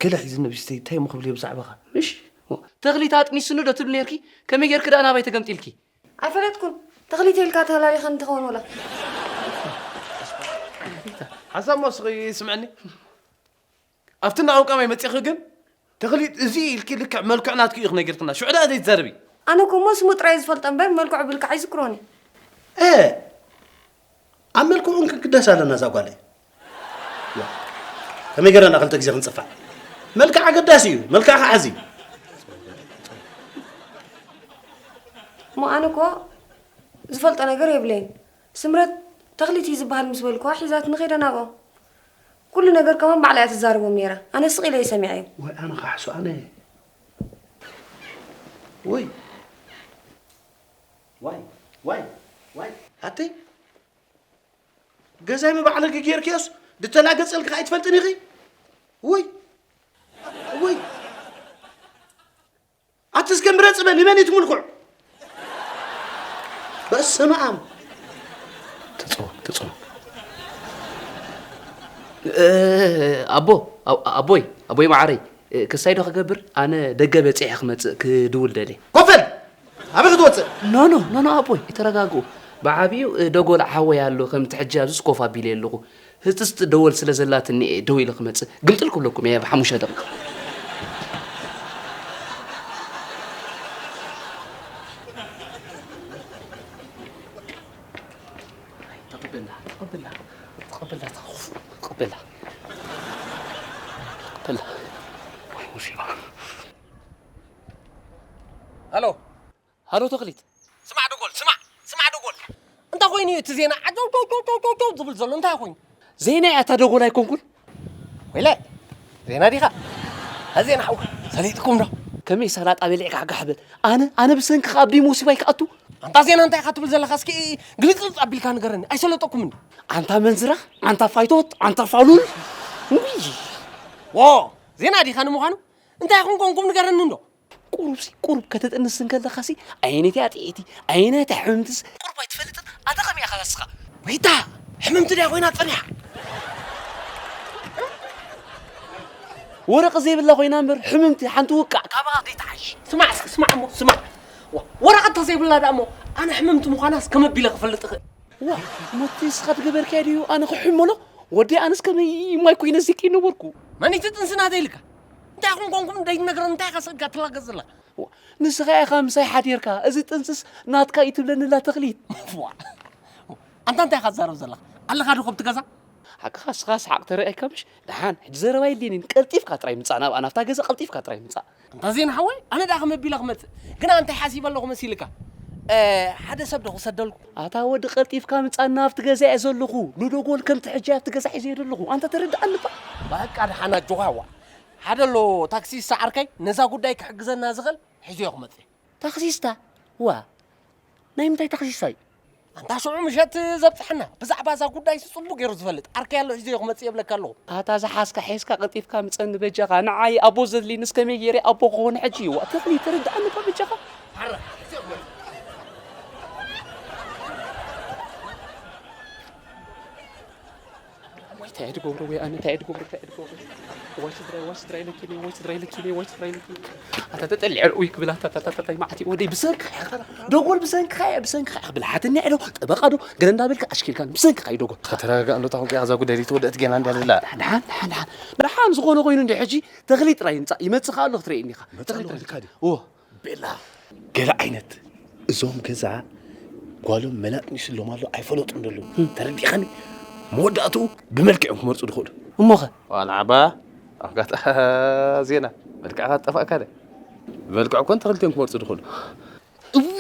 ገለ ሒዝኒ ብሽተይ፣ እንታይ እሞ ክብል እየ ብዛዕባኻ? ምሽ? ዋ፣ ተኽሊት ኣጥኒስኒ ዶ ትብል ነርኪ? ከመይ ጌርኪ ደኣ ናባይ ተገምጢልኪ? ኣይፈለጥኩን። ተኽሊት ኢልካ ተላሊኸኒ ትኸውን ወላ? ሓሳብ ሞስኺ ስምዐኒ። ኣብቲ እናቐምቃማይ መጺኺ ግን፣ ተኽሊት እዚ ኢልኪ ልክዕ መልክዕ ናትኪ ኢኺ ነጊርክና። ሽዑ ደኣ ዘይትዛረቢ። ኣነ እኮ እሞ ስሙ ጥራይ ዝፈልጦ እምበር መልክዑ ብልክዕ ኣይዝክሮን እየ። እ፣ ኣብ መልክዑ ክንግደስ ኣለና እዛ ጓለይ። ዋ፣ ከመይ ገይረና ክልተ ግዜ ክንጽፋዕ? መልክዕ ኣገዳሲ እዩ። መልክዕኻ ሓዚ። እሞ ኣነ እኮ ዝፈልጦ ነገር የብለይን። ስምረት ተኽሊት እዩ ዝበሃል ምስ በልኩዋ ሒዛትኒ ከይደ ናብኦም። ኩሉ ነገር ከማን ባዕላ እያ ትዛረቦም ነይራ። ኣነ ስቕ ኢለ እየ ሰሚዐዮ። ወይ ኣነ ካሕሱ ኣነ። ወይ። ዋይ። ዋይ ዋይ ኣተይ፣ ገዛይ ምባዕለኪ ጌርክዮስ ድተላገጸልኪ ኣይትፈልጥን ኢኺ። ውይ ውይ፣ ኣቲ እስከ ምረጽ በሊ፣ መን እዩ እቲ ምልኩዕ? በስመ ኣብ። ትጽወ ትጽወ እ፣ ኣቦ፣ ኣው- ኣቦይ ኣቦይ መዓረይ፣ እ፣ ክሳይ ዶ ክገብር? ኣነ ደገ በጺሐ ክመጽእ ክድውል ደልየ። ኮፈል! ኣበይ ክትወጽእ? ኖ ኖ ኖ ኖ ኣቦይ፣ ተረጋግኡ። ብዓቢኡ፣ እ፣ ደጎል ሓወይ ኣሎ፣ ከምቲ ሕጂ ኣብዚ ኮፍ ኣቢለ ኣለኹ። ህጽጽቲ ደወል ስለ ዘላትኒ እየ ደው ኢለ ክመጽእ። ግምጥል ክብለኩም እየ ብሓሙሽተ ደቂቕ። ተቐበላ ተቐበላ ተቐበላ ተቐበላ ተቐበላ። ወይ ሙዚቃ። ሃሎ። ሃሎ ተኽሊት። ስማዕ ደጎል፣ ስማዕ፣ ስማዕ ደጎል። እንታይ ኮይኑ እዩ እቲ ዜና ዓጀው ጀው ጀው ጀው ጀው ዝብል ዘሎ? እንታይ ኮይኑ? ዜና እያ እታ ደጎል ኣይኮንኩን። ወይለ፣ ዜና ዲኻ? ዜና ሓው፣ ሰሊጥኩም ዶ? ከመይ ሰላጣ በሊዕካ ጋሕ በል። ኣነ፣ ኣነ ብሰንክኻ ኣብ ደይ መውሲባይ ክኣቱ? ኣንታ ዜና እንታይ ኢኻ ትብል ዘለኻ? እስኪ ግልጽልጽ ኣቢልካ ንገረኒ። ኣይሰለጠኩምን። ኣንታ መንዝራ፣ ኣንታ ፋይቶት፣ ኣንታ ፋሉል። ውይ። ዎ፣ ዜና ዲኻ ንምዃኑ? እንታይ ኢኹም ኮንኩም ንገረኒ እንዶ? ቁሩብሲ፣ ቁሩብ ከተጥንስ እንከለኻሲ፣ ኣየነይቲ እያ ጥዕይቲ፣ ኣየነይቲ እያ ሕምምትስ፣ ቁሩብ ኣይትፈልጥን? ኣታ ከመይ ኢኻ ንስኻ? ወይታ፣ ሕምምቲ ድያ ኮይና ጸኒሓ? ወረቐ ዘይብላ ኮይና እምበር፣ ሕምምቲ ሓንቲ ውቃዕ ካባኻ ዘይትሓይሽ። ስማዕ እስኪ፣ ስማዕ እሞ፣ ስማዕ። ዋ፣ ወረቐት ተዘይብላ ደኣ እሞ፣ ኣነ ሕምምቲ ምዃናስ ከመይ ኣቢለ ክፈልጥ እኽእል? ዋ፣ እሞ እቲ ንስኻ ትገበርካዮ ድዩ ኣነ ክሕመሎ? ወደይ ኣነስ ከመይ ማይ ኮይነ ስቂ ነበርኩ። መን እቲ ጥንሲ ናተይ ኢልካ? እንታይ ኢኹም ኮንኩም ደይትነግረን እንታይ ኢኻ ስእልካ ትላገጽ ዘለኻ? ዋ፣ ንስኻ ኢኻ ምሳይ ሓዲርካ፣ እዚ ጥንስስ ናትካ እዩ ትብለኒ ኣላ ተኽሊት። ዋ፣ ኣንታ እንታይ ኢኻ ትዛረብ ዘለኻ? ኣለኻ ዶ ከብቲ ገዛ? ሓቅኻ ንስኻ ሰሓቕ ተረኣይካ ምሽ? ደሓን፣ ሕጂ ዘረባ የድልየንን። ቀልጢፍካ ጥራይ ምጻእ ናብኣ፣ ናብታ ገዛ ቀልጢፍካ ጥራይ ምጻእ። ኣንታ ዜና ሓወይ፣ ኣነ ደኣ ከመይ ኣቢለ ክመጽእ? ግና እንታይ ሓሲበ ኣለኹ መሲልካ? እ፣ ሓደ ሰብ ዶ ክሰደልኩ? ኣታ ወዲ ቀልጢፍካ ምጻና ኣብቲ ገዛ እየ ዘለኹ። ንደጎል ከምቲ ሕጂ ኣብቲ ገዛ ሒዘዮ ዘለኹ። ኣንታ ተረድኣኒ እባ። በቃ ደሓን ኣጆኻ ዋ። ሓደ ኣሎ ታክሲስታ ዓርከይ፣ ነዛ ጉዳይ ክሕግዘና ዝኽእል ሒዘዮ ክመጽእ። ታክሲስታ? ዋ። ናይ ምንታይ ታክሲስታ እዩ? ኣንታ ሽዑ ምሸት ዘብጽሐና፣ ብዛዕባ እዛ ጉዳይሲ ጽቡቕ ገይሩ ዝፈልጥ ዓርከይ ኣሎ፣ ሒዘዮ ክመጽእ የብለካ ኣለኹ። ኣታ ዝሓዝካ ሒዝካ ቀልጢፍካ ምጸኒ በጃኻ። ንዓይ ኣቦ ዘድልይንስ ከመይ ገይረ ኣቦ ክኾን ሕጂ? ዋ ተኽሊ ተረድኣኒ እባ በጃኻ። ሓራ፣ ሒዘዮ ክመጽእ። ወይ እንታይ እየ ዝገብሮ ወይ ኣነ እንታይ እየ ዝገብሮ እንታይ እየ ዝገብሮ? ወይ ስድራይ ወይ ስድራይ ለኪኒ ወይ ስድራይ ለኪኒ ወይ ስድራይ ለኪኒ። ኣታ ተጠሊዐ ኡይ ክብል ኣታ ኣታ ኣታ ኣታ መዓት እዩ ወደይ ብሰንክኻ ኢኻ። ደጎል ብሰንክኻ እየ ብሰንክኻ ኢኻ። ብልሓተኛ እየ ዶ ጠበቓ ዶ ገለ እንዳበልካ ኣሽኪልካኒ ብሰንክኻ እዩ ደጎል። ተረጋጋእ ኣሎ ታኹም ከኣ እዛ ጉዳይ ዘይተወደአት ጌና እንድያ ዘላ። ደሓን ደሓን ደሓን ደሓን ዝኾነ ኮይኑ እንዲ ሕጂ ተኽሊ ጥራይ ይምጻእ ይመጽእ ከኣ ኣሎ ክትርእየኒ ኢኻ። መጽእ ኣሎ ተኽሊ ጥራይ። ክብልካ ድዩ? እዎ። ቤላ። ገለ ዓይነት እዞም ገዛ ጓሎም መላጥ ሚስሎም ኣሎ ኣይፈለጡን ደለዉ። ተረዲእኻኒ? መወዳእትኡ ብመልክዕም ክመርጹ ዝኽእሉ። እሞኸ? ዋላ ዓባ ኣፍጋጣ ዜና መልክዕካ ጠፋእካ ደ። ብመልክዕ እኮ እንተ ክልቲኦም ክመርጹ ዝኽእሉ። እዊ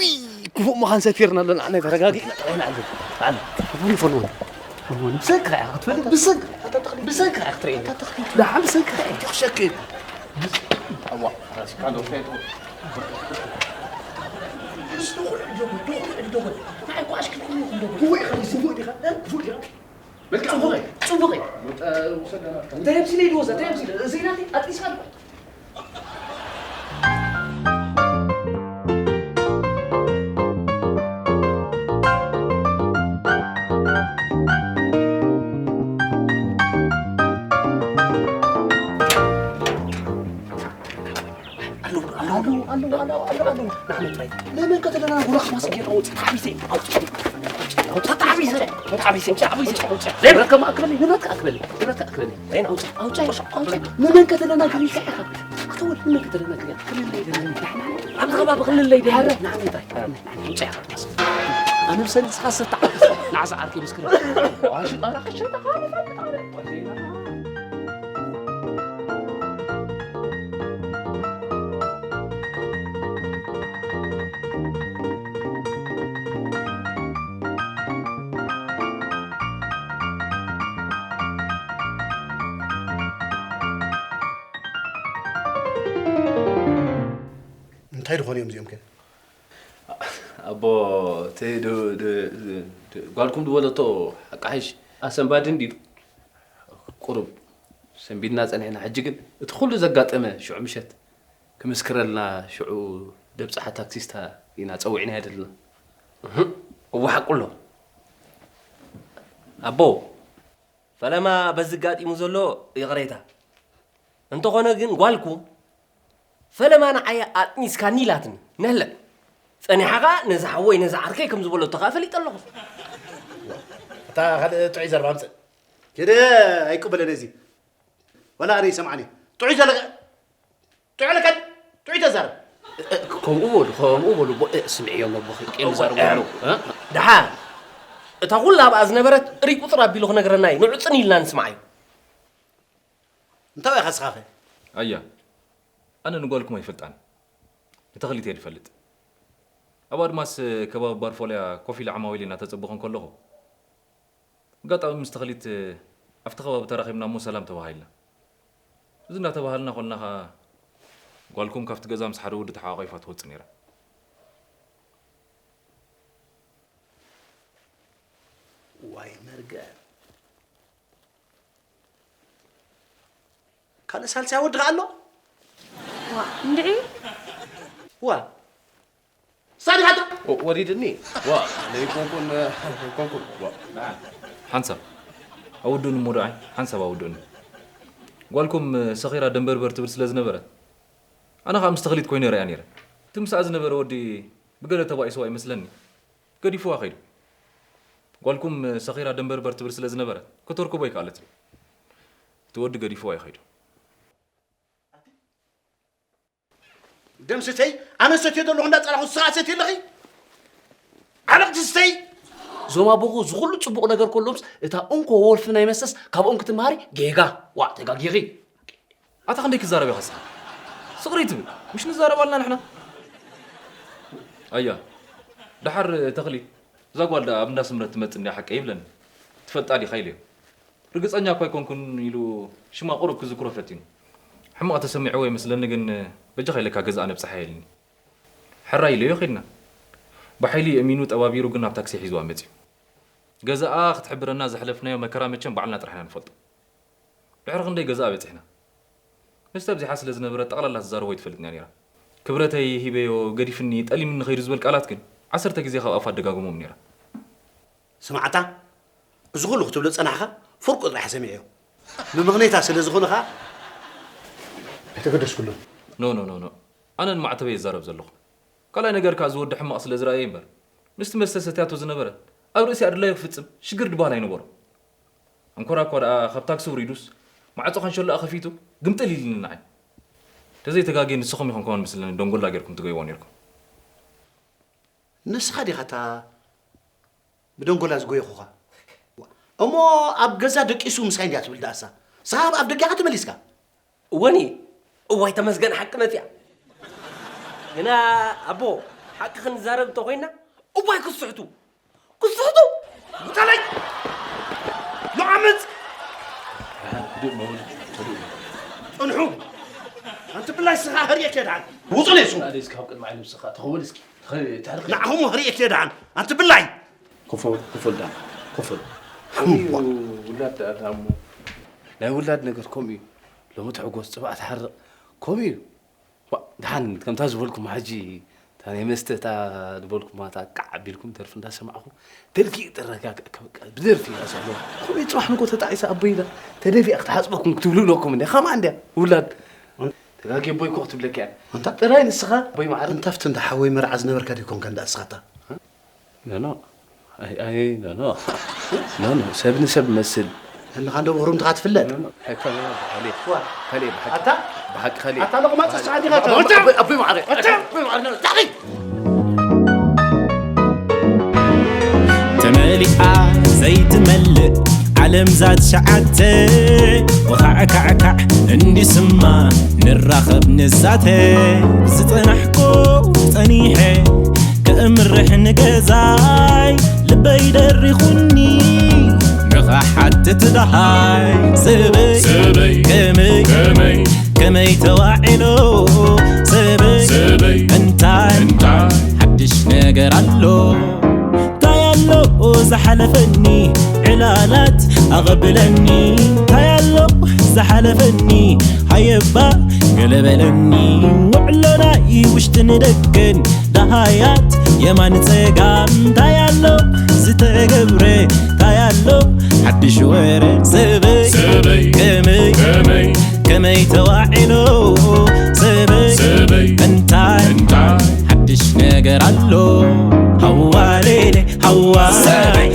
ክፉእ ምዃን ሰፊርና ኣለና። ኣነ ተረጋጊእና ጥራይ ንዓልም። ኣነ። ፎን ፎን ፎን። ብሰንክኻ ኢኻ ክትፈልጥ፣ ብሰንክኻ። ብሰንክኻ ኢኻ ክትርእየኒ። ደሓን ብሰንክኻ ኢኻ። ትኽሸክል። ኣዋ፣ ራስካ ዶ ፈይቱ። ንዓይ እኮ ኣሽክልኩም ኢኹም ዶ። ክፉእ ኢኻ፣ ክፉእ ዲኻ? ክፉእ ዲኻ? መልክዕ ጽቡቕ፣ ጽቡቕ። እንታይ ኣብዚ ለይድዎ እዛ? እንታይ ኣብዚ ለይ-? እዚ ናተይ ኣጥሊስካ ኣለኹ። ኣለዉ፣ ኣለዉ፣ ኣለዉ። ንዓመት ጥራይ። ለምን ከተለና ጉራኽ ማስክ ጌርና ወፂእ። ተሓቢሰ፣ ኣውፅእ። ተሓቢሰ፣ ተሓቢሰ፣ ተሓቢሰ። ዘይብለካ ኣክበለይ፣ ንብረትካ ኣክበለይ፣ ንብረትካ ኣክበለይ። ኣውፅእ፣ ኣውፅእ፣ ኣውፅእ። ንመን ከተለና ግሪካ ኢኻ? ኣተወል፣ ንመን ከተለና ግሪካ? ክልለይ ደለኒ። ኣብዚ ከባቢ ክልለይ ደለኒ። ንዓመት ጥራይ። ኣውፅእ ኢኻ። ኣነ ምሰል ንስኻ ሰታዕ። ንዓዛ ዓርከይ ምስ ክልል። ኣሽ-፣ ኣረ፣ ክሸጣ፣ ኣረ፣ ኣረ። እንታይ ዝኾኑ እዮም እዚኦም ከ? ኣቦ፣ እቲ ድ- ድ- ድ- ድ- ጓልኩም ዝበለቶ ሓቂ ሓይሽ ኣሰንባዲ እንድዩ። ቁሩብ ሰንቢድና ጸኒሕና፣ ሕጂ ግን እቲ ኩሉ ዘጋጠመ ሽዑ ምሸት ክምስክረልና ሽዑ ደብጻሓ ታክሲስታ ኢና ጸዊዕናያ ዘለና። እህ፣ እወ ሓቁ ኣሎ። ኣቦ፣ ፈለማ በዚ ኣጋጢሙ ዘሎ ይቕሬታ። እንተኾነ ግን ጓልኩም ፈለማ ንዓይ ኣጥኒስካኒ ኢላትኒ። ነህለት። ጸኒሓ ኸኣ ነዚ ሓወይ ነዚ ዓርከይ ከም ዝበለቶ ኸኣ ፈሊጠ ኣለኹ። እታ ካልእ ጥዑይ ዘረባ ኣምጽእ። ኪደ ኣይቅበለን እዚ። ወላ ኣነ ይሰምዓኒ። ጥዑይ ዘለ ጥዑይ ለከ ጥዑይ ተዛረብ። ከምኡ በሉ ከምኡ በሉ። ስምዕዮም ኣቦኺ ቄም ዛረቡ ኣለዉ። ደሓን እታ ኩላ ኣብኣ ዝነበረት ሪቁ ጥር ኣቢሉ ክነግረና እዩ። ንዑ ጽን ኢልና ንስምዓዮ። እንታይ ኢኻ ስኻኸ? ኣያ ኣነ ንጓልኩም ኣይፈልጣን። ንተኽሊት እየ ዝፈልጥ። ኣብ ኣድማስ ከባቢ ባርፎልያ ኮፍ ኢለ ዓማዊል እናተጸበኹ እንከለኹ ኣጋጣሚ ምስ ተኽሊት ኣብቲ ከባቢ ተራኺብና እሞ ሰላም ተባሃሂልና። እዚ እናተባሃልና ከለና ኸኣ ጓልኩም ካብቲ ገዛ ምስ ሓደ ወዲ ተሓቋቒፋ ትወጽእ ነይራ። ዋይ መርገም። ካልእ ሳልሳይ ወዲ ከ ኣሎ? ዋ እንድዒ ዋ ሳዲቃታ ወሪድኒ ዋ ለይኮንኩን ኮንኩን ዋ ሓንሳብ ኣውዱኒ እሞ ደዓይ ሓንሳብ ኣውዱኒ። ጓልኩም ሰኺራ ደንበርበር ትብል ስለ ዝነበረት ኣነ ኸዓ ምስ ተኽሊት ኮይነ ርእያ ነይረ። እቲ ምስኣ ዝነበረ ወዲ ብገለ ተባኢስዋ ይመስለኒ ገዲፍዋ ኸይዱ። ጓልኩም ሰኺራ ደንበርበር ትብል ስለ ዝነበረት ከተርክቦ ኣይከኣለትን። እቲ ወዲ ገዲፍዋ እዩ ኸይዱ። ደም ስተይ ኣነ ሰትዮ ዘለኹ እንዳፀላኹ ንስኻ ሰትዮ ኣለኺ። ዓለቕቲ ስተይ። እዞም ኣቦኹ እዚ ኩሉ ፅቡቕ ነገር ከሎምስ እታ እንኮ ወልፊ ናይ መስተስ ካብኦም ክትምሃሪ ጌጋ። ዋእ ተጋጊኺ። ኣታ ክንደይ ክዛረብ ኢኻ እስኻ? ስቕር ኣይትብል። ምሽ ንዛረብ ኣለና ንሕና። ኣያ ደሓር ተኽሊት እዛ ጓል ደኣ ኣብ እንዳ ስምረት ትመጽእ እንድያ ሓቀይ ይብለኒ። ትፈልጣ ዲኻ ኢለዮ። ርግጸኛ እኳ ኣይኮንኩን ኢሉ ሽማ ቁሩብ ክዝክሮ ፈቲኑ። ሕማቕ ተሰሚዕዎ ይመስለኒ ግን በጃኻ ኢለካ ገዛኣ ነብጽሓያ ኢልኒ። ሕራይ ኢለዮ ኸድና። ብሓይሊ የእሚኑ ጠባቢሩ ግን ናብ ታክሲ ሒዝዋ መጺኡ። ገዛኣ ክትሕብረና ዘሕለፍናዮ መከራ መቸም ባዕልና ጥራሕ ኢና ንፈልጦ። ድሕሪ ክንደይ ገዛኣ በጺሕና። መስተ ኣብዚሓ ስለ ዝነበረት ጠቕላላ ትዛረቦ ኣይትፈልጥን እያ ነይራ። ክብረተይ ሂበዮ ገዲፍኒ ጠሊምኒ ኸይዱ ዝበል ቃላት ግን ዓሰርተ ግዜ ካብ ኣፋ ኣደጋግሞም ነይራ። ስማዕታ እዚ ኹሉ ክትብሎ ዝጸናሕካ ፍርቁ ጥራሕ ሰሚዐዮ። ብምኽንያታ ስለ ዝኾነ ኸኣ ኣይተገደስኩሉን። No no no no ኣነ ንማዕተበይ እዛረብ ዘለኹ። ካልኣይ ነገር ከኣ እዚ ወዲ ሕማቕ ስለ ዝረኣየ እምበር ምስቲ መስተ ሰትያቶ ዝነበረ ኣብ ርእሲኣ ድላዩ ክፍጽም ሽግር ድበሃል ኣይነበሮን። ኣንኮራ እኳ ደኣ ካብ ታክሲ ውሪዱስ ማዕጾ ካንሸሎኣ ከፊቱ ግምጥል ኢልኒ ንዓይ። ተዘይተጋግየ ንስኹም ኢኹም ከማን መስለኒ ደንጎላ ጌርኩም ትጎይዎ ኔርኩም። ንስኻ ዲኻ እታ ብደንጎላ ዝጎየኹኻ? እሞ ኣብ ገዛ ደቂሱ ምሳይ እንድያ ትብል ደኣሳ። ንስኻ ኣብ ደጊኻ ተመሊስካ። እወኒ እዋይ ተመስገን ሓቂ መፅያ ግና ኣቦ ሓቂ ክንዛረብ እንተኮይና እዋይ ክስሕቱ ክስሕቱ ውፀለይ ንዓመፅ ፅንሑ ኣንቲ ብላይ ስኻ ህርየት የድሓን ውፁለይ ሱ ካብ ቅድሚ ዓይኒ ንስኻ ተኸወል እስኪ ንዓኹም ህርየት የድሓን ኣንቲ ብላይ ኮፈል ኮፈል ዳ ኮፈል ውላድ ዳሞ ናይ ውላድ ነገር ከምኡ እዩ ሎሚ ትሕጎስ ፅባሕ ትሓርቕ ከምኡ እዩ ዋ፣ ደሓን ከምታ ዝበልኩማ ሕጂ እታ ናይ መስተ እታ ዝበልኩማ እታ ቃዕ ኣቢልኩም ደርፊ እንዳሰማዕኹ ደልጊ ጥረጋግእካ በቃ ብደርፊ እያ ዘሎ። ኮሜ ጽባሕ ንጎ ተጣዒሳ ኣቦይ ኢላ ተደፊኣ ክትሓጽበኩም ክትብሉ ኢለኩም እንድያ። ከማኣ እንድያ ውላድ ተጋጊ ኣቦይ እኮ ክትብለካ እያ። ኣንታ ጥራይ ንስኻ ኣቦይ ማዕረ እንታ ኣብቲ እንዳ ሓወይ መርዓ ዝነበርካ ዲኮንካ እንዳ እስኻታ። ኖኖ ኣይ ኣይ ኖኖ ኖኖ ሰብ ንሰብ መስል ኣለኻ እንዶ ብህሩምትኻ ትፍለጥ ኖኖ ኣይ ከለ ከለ ከለ ብሓቂ ኣታ ብሓቂ ከለ ኣታ ለቕማጽ ሰዓት ኢኻ ኣቦይ ማዕረ ኣቦይ ማዕረ ታኺ ተመሊኣ ዘይትመልእ ዓለም ዛት ሸዓተ ወኻዕካዕካዕ እንዲስማ ንራኸብ ንዛተ ዝጸናሕኮ ጸኒሐ ከእምርሕ ንገዛይ ልበይ ደሪኹኒ ንኻሓትት ደሃይ ሰበይ ሰበይ ከመይ ከመይ ከመይ ተዋዒሎ ሰበይ ሰበይ እንታይ እንታይ ሓድሽ ነገር ኣሎ እንታይ ኣሎ ዝሓለፈኒ ዕላላት ኣቐብለኒ እንታይ ኣሎ ዝሓለፈኒ ሃየባ ገለበለኒ ውዕሎናይ ውሽጥን ደገን ደሃያት የማን ጸጋም እንታይ ኣሎ ዝተገብረ እንታይ ኣሎ ሓድሽ ወረ ሰበይ ሰበይ ከመይ ከመይ ከመይ ተዋዒሎ ሰበይ ሰበይ እንታይ እንታይ ሓድሽ ነገር ኣሎ ሃዋሌሌ ሃዋ ሰበይ